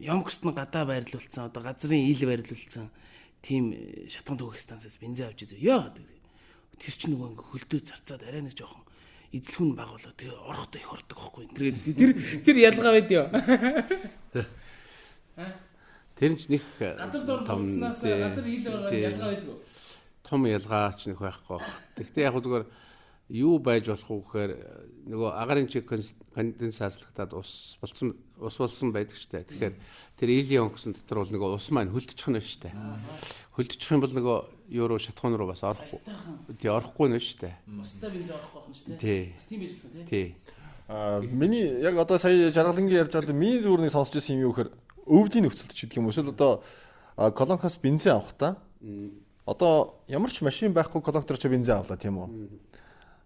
ёмкост нь гадаа байрлуулсан одоо газрын ил байрлуулсан тийм шатган түүх станцаас бензин авч үзье. Яа гэдэг. Тэр чинь нөгөө ингээ хөлдөө зарцаад арай нэг жоохон эзлэхүүн баг болоо тэгээ орохдоо их ордог байхгүй. Тэр тэр ялгаа байд ёо. Тэр нь ч нэг газар дор болцсноос газар ил байгаа ялгаа байдгүй. Том ялгаа ч нэг байхгүй. Тэгтээ яг зүгээр юу байж болох вэ гэхээр нөгөө агарын чиг конденсацлагдаад ус болсон байдаг штэ. Тэгэхээр тэр илийн онгоцон дотор бол нөгөө ус маань хөлдчих нь штэ. Хөлдчих юм бол нөгөө юу руу шатхуун руу бас орохгүй. Тий, орохгүй нь штэ. Устай бензин орохгүй байх нь штэ. Бас тийм байж болох тий. Аа миний яг одоо сая жаргалангийн ярьж байгаа миний зүгээр нэг сонсч ирсэн юм юу гэхээр өвлийн нөхцөлд ч гэдэг юм уу. Эсвэл одоо колонкоос бензин авах та. Одоо ямар ч машин байхгүй колонктор ч бензин авлаа тийм үү?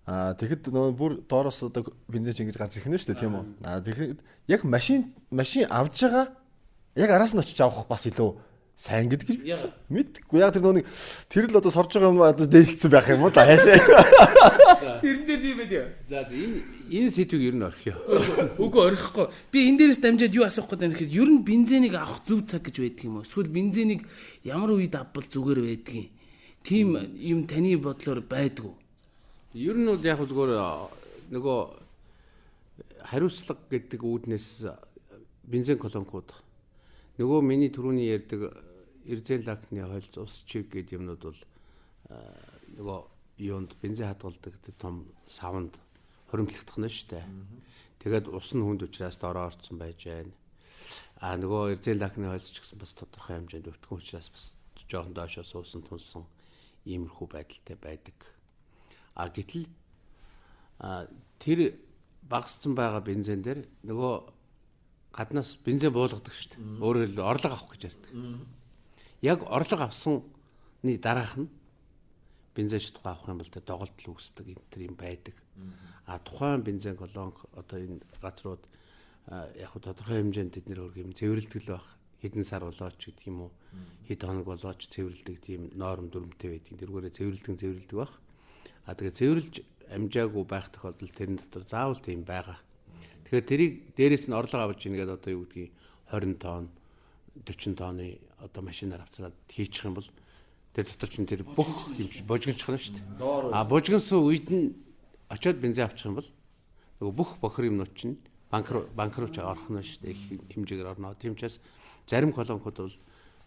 Аа тэгэхэд нөгөө бүр доороос одоо бензин ч ингэж гарч ирэх нь шүү дээ тийм үү? Аа тэгэхэд яг машин авж байгаа яг араас нь очиж авах бас илүү сайн гэдэг гэж мэдгүй. Яг тэр нөгөө нэг тэр л одоо сорж байгаа юм одоо дээшлсэн байх юм уу да хаашаа. Тэрэн дээр тийм байд юу? За энэ сэдвийг ер нь орхиё. Үгүй орхихгүй. Би энэ дээрээс дамжаад юу асуух гээд байна гэхэд ер нь бензинийг авах зөв цаг гэж байдаг юм уу? Эсвэл бензинийг ямар үед авбал зүгээр байдгийг? Тийм юм таны бодлоор байдгүй. Ер нь бол яг зүгээр нөгөө хариуцлага гэдэг үүднээс бензин колонкууд нөгөө миний түрүүний ярьдаг эрзэн лакны хойлц ус чиг гэдэг юмнууд бол нөгөө юунд бензин хадгалдаг тэр том савнд хоримтлагдах нь шүү дээ. Тэгээд ус нь хүнд учраас дороо орцсон байж байна. А нөгөө эрзэн лакны хойлц ч гэсэн бас тодорхой хэмжээнд өвтгөн учраас бас жоохон доошоо суусан тунсан иймэрхүү байдалтай байдаг. А гэтэл тэр багассан байгаа бензин дээр нөгөө гаднаас бензин буулгадаг шүү дээ. Өөрөөр хэлбэл орлого авах гэж ярьдаг. Яг орлого авсаны дараах нь бензин шатгаа авах юм бол тэ доголдол үүсдэг энэ төр юм байдаг. А тухайн бензин колонк одоо энэ газрууд яг хөө тодорхой хэмжээнд тэд нэр хөргөм цэвэрлдэг л байх. Хэдэн сар болооч гэдэг юм уу, хэд хоног болооч цэвэрлдэг тийм норм дүрмтэй байдаг. Тэргээрээ цэвэрлдэг байх. А тэгээ цэвэрлж амжаагүй байх тохиолдолд тэрэн дотор заавал тийм байгаа. Тэгэхээр тэрийг дээрэс нь орлого авч ийн гэдэг одоо юу гэдгийг 20 тонн 40 тонны одоо машинаар авцраад хийчих юм бол тэр дотор чинь тэр бүх юм божигнчих нь шүү дээ. А божигнсан үед нь очиод бензин авчих юм бол нөгөө бүх бохир юмнууд чинь банк руу ч орох нь шүү дээ. Их хэмжээгээр орно. Тийм учраас зарим колонкууд бол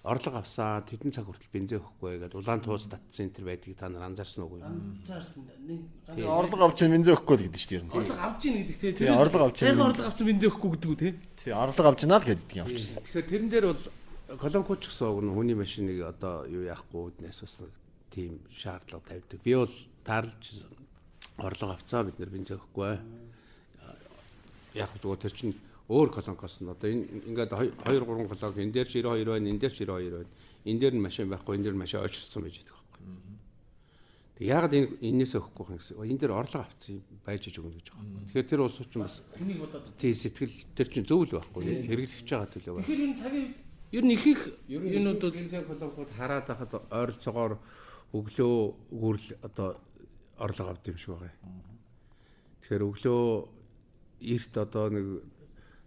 орлого авсан тэдэн цаг хүртэл бензин өгөхгүй гэдэг улаан тууз татсан энэ төр байдгийг та нар анзаарсан уугүй юу? Анзаарсан. Нэг ганц орлого авч бензин өгөхгүй л гэдэг шүү дээ. Орлого авч ийн гэдэг те. Тэр орлого авч ийн. Орлого авсан бензин өгөхгүй гэдэг үү те. Тий, орлого авч ийна л гэдэг юм авчихсан. Тэгэхээр тэрэн дээр бол колонкууд ч гэсэн уг нь хүний машиныг одоо юу яахгүй үүднээс бас нэг тийм шаардлага тавьдаг. Би бол таарлаж орлого авцаа бид нар бензин өгөхгүй. Яг зүгээр тэр чинь өөр колонкоос нь одоо энэ ингээд 2 3 колонк энэ дээр ч 92 байна, энэ дээр ч 92 байна. Энэ дээр нь машин байхгүй, энэ дээр машин очирсан байж байгаа байхгүй. Тэг яагаад энэ энээс өгөхгүй юм гэсэн. Энэ дээр орлого авсан байж иж өгнө гэж байгаа байхгүй. Тэгэхээр тэр улсууд чинь бас хүнийг бодоод тий сэтгэл тэр чинь зөв л байхгүй. Хэрэглэж байгаа төлөө байна. Тэгэхээр энэ цагийн ер нь ихэнх юунууд бол бензин колонкууд хараад байхад ойролцоогоор өглөө гүрл одоо орлого авд юм шиг байгаа. Тэгэхээр өглөө эрт одоо нэг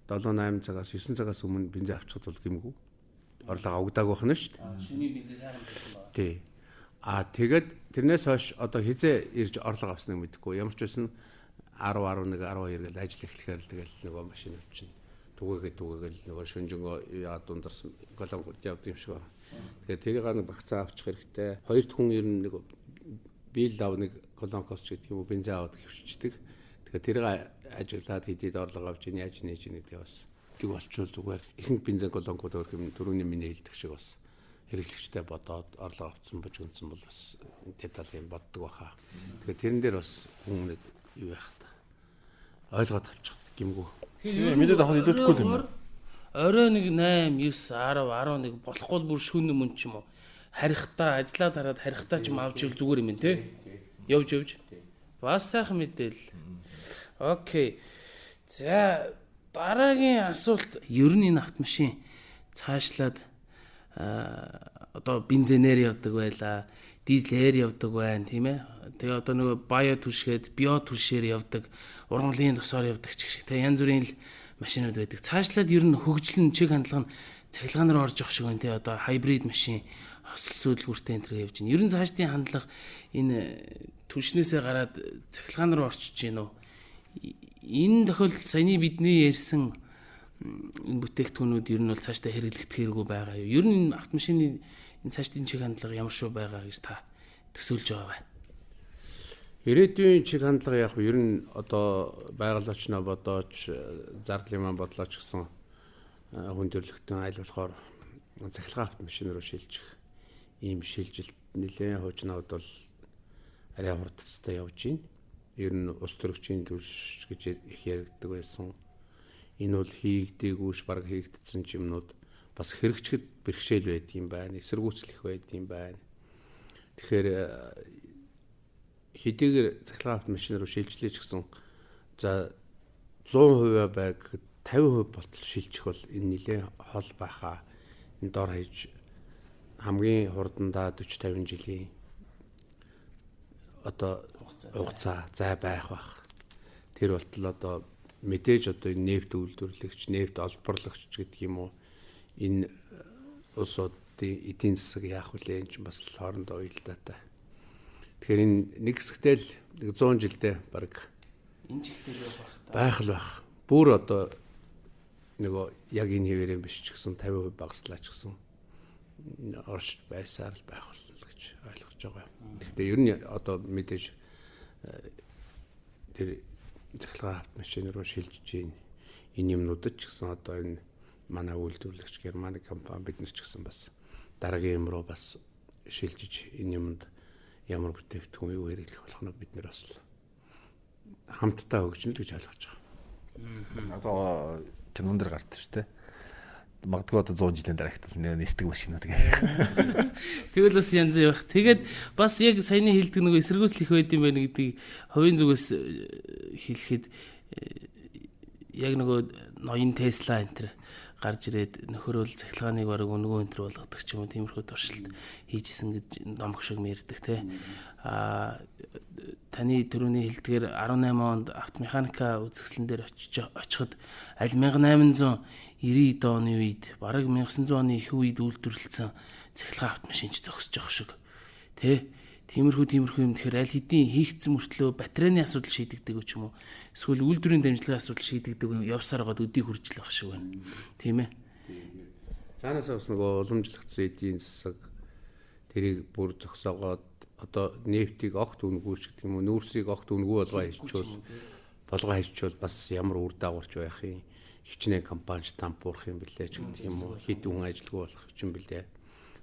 7 8 цагаас 9 цагаас өмнө бензин авчихад бол гэмгүй. Орлого авагдааг байх нь шүү дээ. Шөнийн бензин сайхан байсан байна. Тий. А тэгээд тэрнээс хойш одоо хизээ ирж орлого авсныг мэдэхгүй. Ямар ч байсан 10 11 12 гэл ажил эхлэхээр л тэгэл нөгөө машинууд чинь түгээгээ нөгөө шүнжэнгөө яа дундарсан колонкууд явдаг юм шиг байна. Тэгэхээр тэрийг нэг багцаа авчих хэрэгтэй. Хоёр хүн ер нь нэг биел ав нэг колонкос ч гэдэг юм уу бензин аваад хөвчдөг. Тэгэхээр тэрийг ажиглаад хэдийд орлого авч ийн яаж нээж ийн гэдэг бас тэг болчвол зүгээр ихэнх бензин колонкууд өөр юм түрүүний миний хэлдэг шиг бас хэрэглэгчтэй бодоод орлого авсан божигдсон бол бас тэр талын боддог баха. Тэгэхээр тэрэн дээр бас хүн нэг юу яах та ойлгоод авчих гэмгүй. Тэгэхээр мэдээд авах илүүдэхгүй юм байна. Орой нэг 8 9 10 11 болохгүй бүр шөнө мөн ч юм уу. Харихтаа ажиллаа дараад харихтаа ч юм авч ивэл зүгээр юм те. Явж. Бас сайхан мэдээлэл. Окей. За дараагийн асуулт ер нь энэ автомашин цаашлаад одоо бензинээр явдаг байлаа, дизелээр явдаг байна, тийм ээ. Тэгээ одоо нөгөө био түлшгээд био түлшээр явдаг, ургамлын тосоор явдаг ч гэх шиг те янз бүрийн л машинууд байдаг. Цаашлаад ер нь хөгжил нь чиг хандлага нь цахилгаан руу орж явах шиг байна те. Одоо хайбрид машин хосол сүйдэлгүүртэй энэ төр явж байна. Ер нь цаашдын хандлага энэ түлшнээсээ гараад цахилгаан руу орчиж гин үү? Энэ тохиолдолд саяны бидний ярьсан энэ бүтээгдэхүүнүүд ер нь бол цаашдаа хэрэглэгдэх хэрэггүй байгаа юу? Ер нь энэ автомашины энэ цаашдын чиг хандлага ямар шүү байгаа гэж та төсөөлж байгаа вэ? Ирээдүйн чиг хандлага яг ер нь одоо байгаль орчноо бодооч, зардлын маань бодлооч гэсэн хүн төрөлхтөн аль болохоор цахилгаан автомашин руу шилжих ийм шилжилт нэлээд хуучнууд бол арай хурдцтай явж байна. Ер нь улс төрөгчийн түлш гэж их яригддаг байсан. Энэ бол хийгдээгүй ш баг хийгдсэн юмнууд бас хэрэгчгэд бэрхшээл байдаг юм байна. Эсэргүүцэл их байдаг юм байна. Тэгэхээр хэдийгээр цахилгаан автомашин руу шилжлээ ч гэсэн за 100% байг 50% болтол шилжих бол энэ нэлээд хол байхаа. Энэ дор хаяж хамгийн хурдандаа 40 50 жилийн одоо хугацаа зай байх бах. Тэр болтол одоо мэдээж одоо энэ нефт үйлдвэрлэгч, нефт олборлогч гэдэг юм уу энэ улсуудын эдийн засаг яах вүлээ энэ чинь бас л хоорондоо уялдаатай. Тэгэхээр энэ нэг хэсэгтэй л 100 жилдээ баг энэ чигтэл явах бах та. Байх л байх. Бүр одоо нөгөө яг энэ хэвээрээ биш ч гэсэн 50% багаслаа ч гэсэн оршиж байсаар л байх болно гэж ойлгож байгаа юм. Гэхдээ ер нь одоо мэдээж тэр цахилгаан автомашин руу шилжиж гин энэ юмнуудад ч гэсэн одоо энэ манай үйлдвэрлэгч Германы компани бид нар ч гэсэн бас дараагийн юм руу бас шилжиж энэ юмд ямар бүтээгдэхүүн юу хэрэглэх болох нь бид нар бас хамтдаа хөгжинэ л гэж ойлгож байгаа. Одоо кинон дэр гардаг шүү дээ. Магадгүй одоо 100 жилийн дараа ихтэл нисдэг машинууд гэх. Тэгвэл бас янз явах. Тэгээд бас яг саяны хэлдэг нөгөө эсэргүүцэл их байд юм байна гэдгийг хувийн зүгээс хэлэхэд яг нөгөө ноён Тесла энэ төр гарч ирээд нөхөр бол цахилгааныг бараг өнгөө энэ төр болгодог ч юм уу, тиймэрхүү туршилт хийжсэн гэж номх шиг мэрдэг те. Аа таны түрүүний хэлдгээр 18 онд автомеханика үзэсгэлэн дээр очиход аль 1890 оны үед бараг 1900 оны их үед үйлдвэрлэсэн цахилгаан автомашинч зогсож явах шиг тэ. Тиймэрхүү юм тэгэхээр аль хэдийн хийгдсэн мөртлөө батарейны асуудал шийдэгдэг ч юм уу, эсвэл үйлдвэрийн дамжлагын асуудал шийдэгдэг явсаар байгаад өдийг хүрч л байх шиг байна. Тийм ээ. Цаанаасаа бас нөгөө уламжлагдсан эдийн засаг тэрийг бүр зогсоогоод одоо нефтийг огт үнэгүй ч гэдэг юм уу, нүүрсийг огт үнэгүй болгоо хийчихвэл бас ямар үр дагаварч байх юм, хичнээн компанич тампуурах юм бэлээ ч гэдэг юм уу, хэд хүн ажилгүй болох юм бэлээ.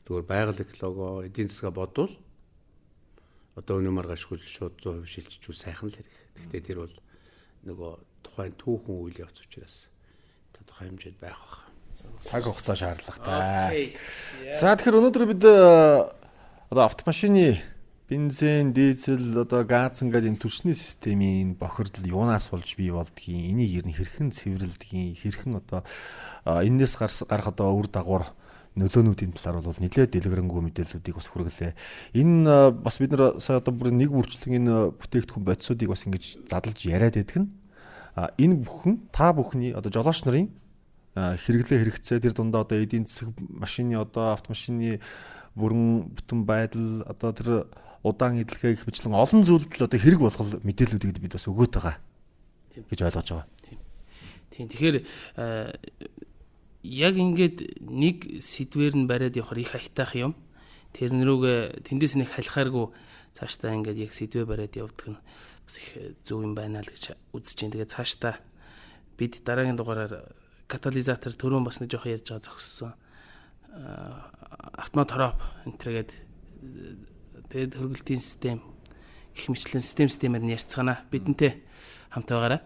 Зүгээр байгаль экологоо эдийн засгаа бодвол одоо өнөө маргаашгүй шууд 100% шилжчихвэл сайхан л хэрэг. Гэхдээ тэр бол нөгөө тухайн түүхэн үйл явц учраас тодорхой хэмжээд байх бах. Цаг хугацаа шаардлагатай. За тэгэхээр өнөөдөр бид одоо автомашины бензин, дизель, одоо газ ингээд энэ түлшний системийн бохирдол юунаас болж бий болдгийг, энийг ер нь хэрхэн цэвэрлэдгийг, хэрхэн одоо энэс гарах одоо үр дагавар нөлөөнүүдийн талаар бол нэлээд дэлгэрэнгүй мэдээллүүдийг бас хүргэлээ. Энэ бас бид нар сая одоо бүр нэг бүрчлэн энэ бүтээгдэхүүн бодисуудыг бас ингэж задлж яриад байдаг нь энэ бүхэн та бүхний одоо жолооч нарын хэрэглээ хэрэгцээ тэр дундаа одоо эдийн засаг машины одоо автомашины бүрэн бүтэн байдал одоо тэр удаан эдлэгээ гэх мэтлэн олон зүйлд л одоо хэрэг болох мэдээллүүдийг бид бас өгөөд байгаа гэж ойлгож байгаа. Тийм. Тэгэхээр яг ингээд нэг сэдвэр нь бариад явахаар их аятайх юм. Тэрэн рүүгээ тэндээс нэг халихааргүй цаашдаа ингээд яг сэдвээ бариад явдаг нь бас их зөв юм байна л гэж үзэж байна. Тэгээд цаашдаа бид дараагийн дугаараар катализатор түрүүн бас нэг жоох ярьж байгаа зогссон. Автомат хороп энэ төргээд тэгээд хөргөлтийн систем гэх мэтлэн системээр нь ярьцгаана. Бидэнтэй хамт байгаарай.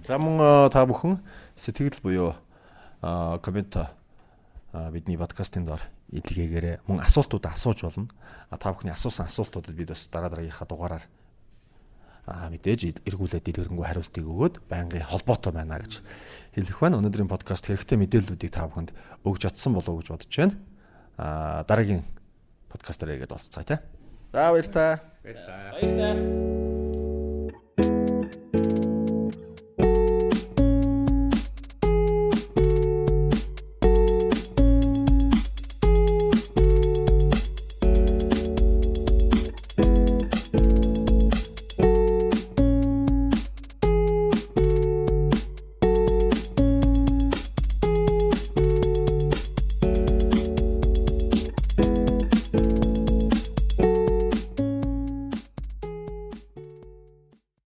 За мөн та бүхэн сэтгэл буюу коммент бидний подкастын доор илгээгээрэй. Мөн асуултууд асууж болно. Та бүхний асуусан асуултуудад бид бас дараа дараагийнхаа дугаараар мэдээж эргүүлээд дэлгэрэнгүй хариултыг өгөөд байнгын холбоотой байна гэж хэлэх байна. Өнөөдрийн подкаст хэрэгтэй мэдээллүүдийг та бүхэнд өгж чадсан болов уу гэж бодож байна. Дараагийн подкастаар ирээд уулзцгаая те. За баяртай. Баяртай.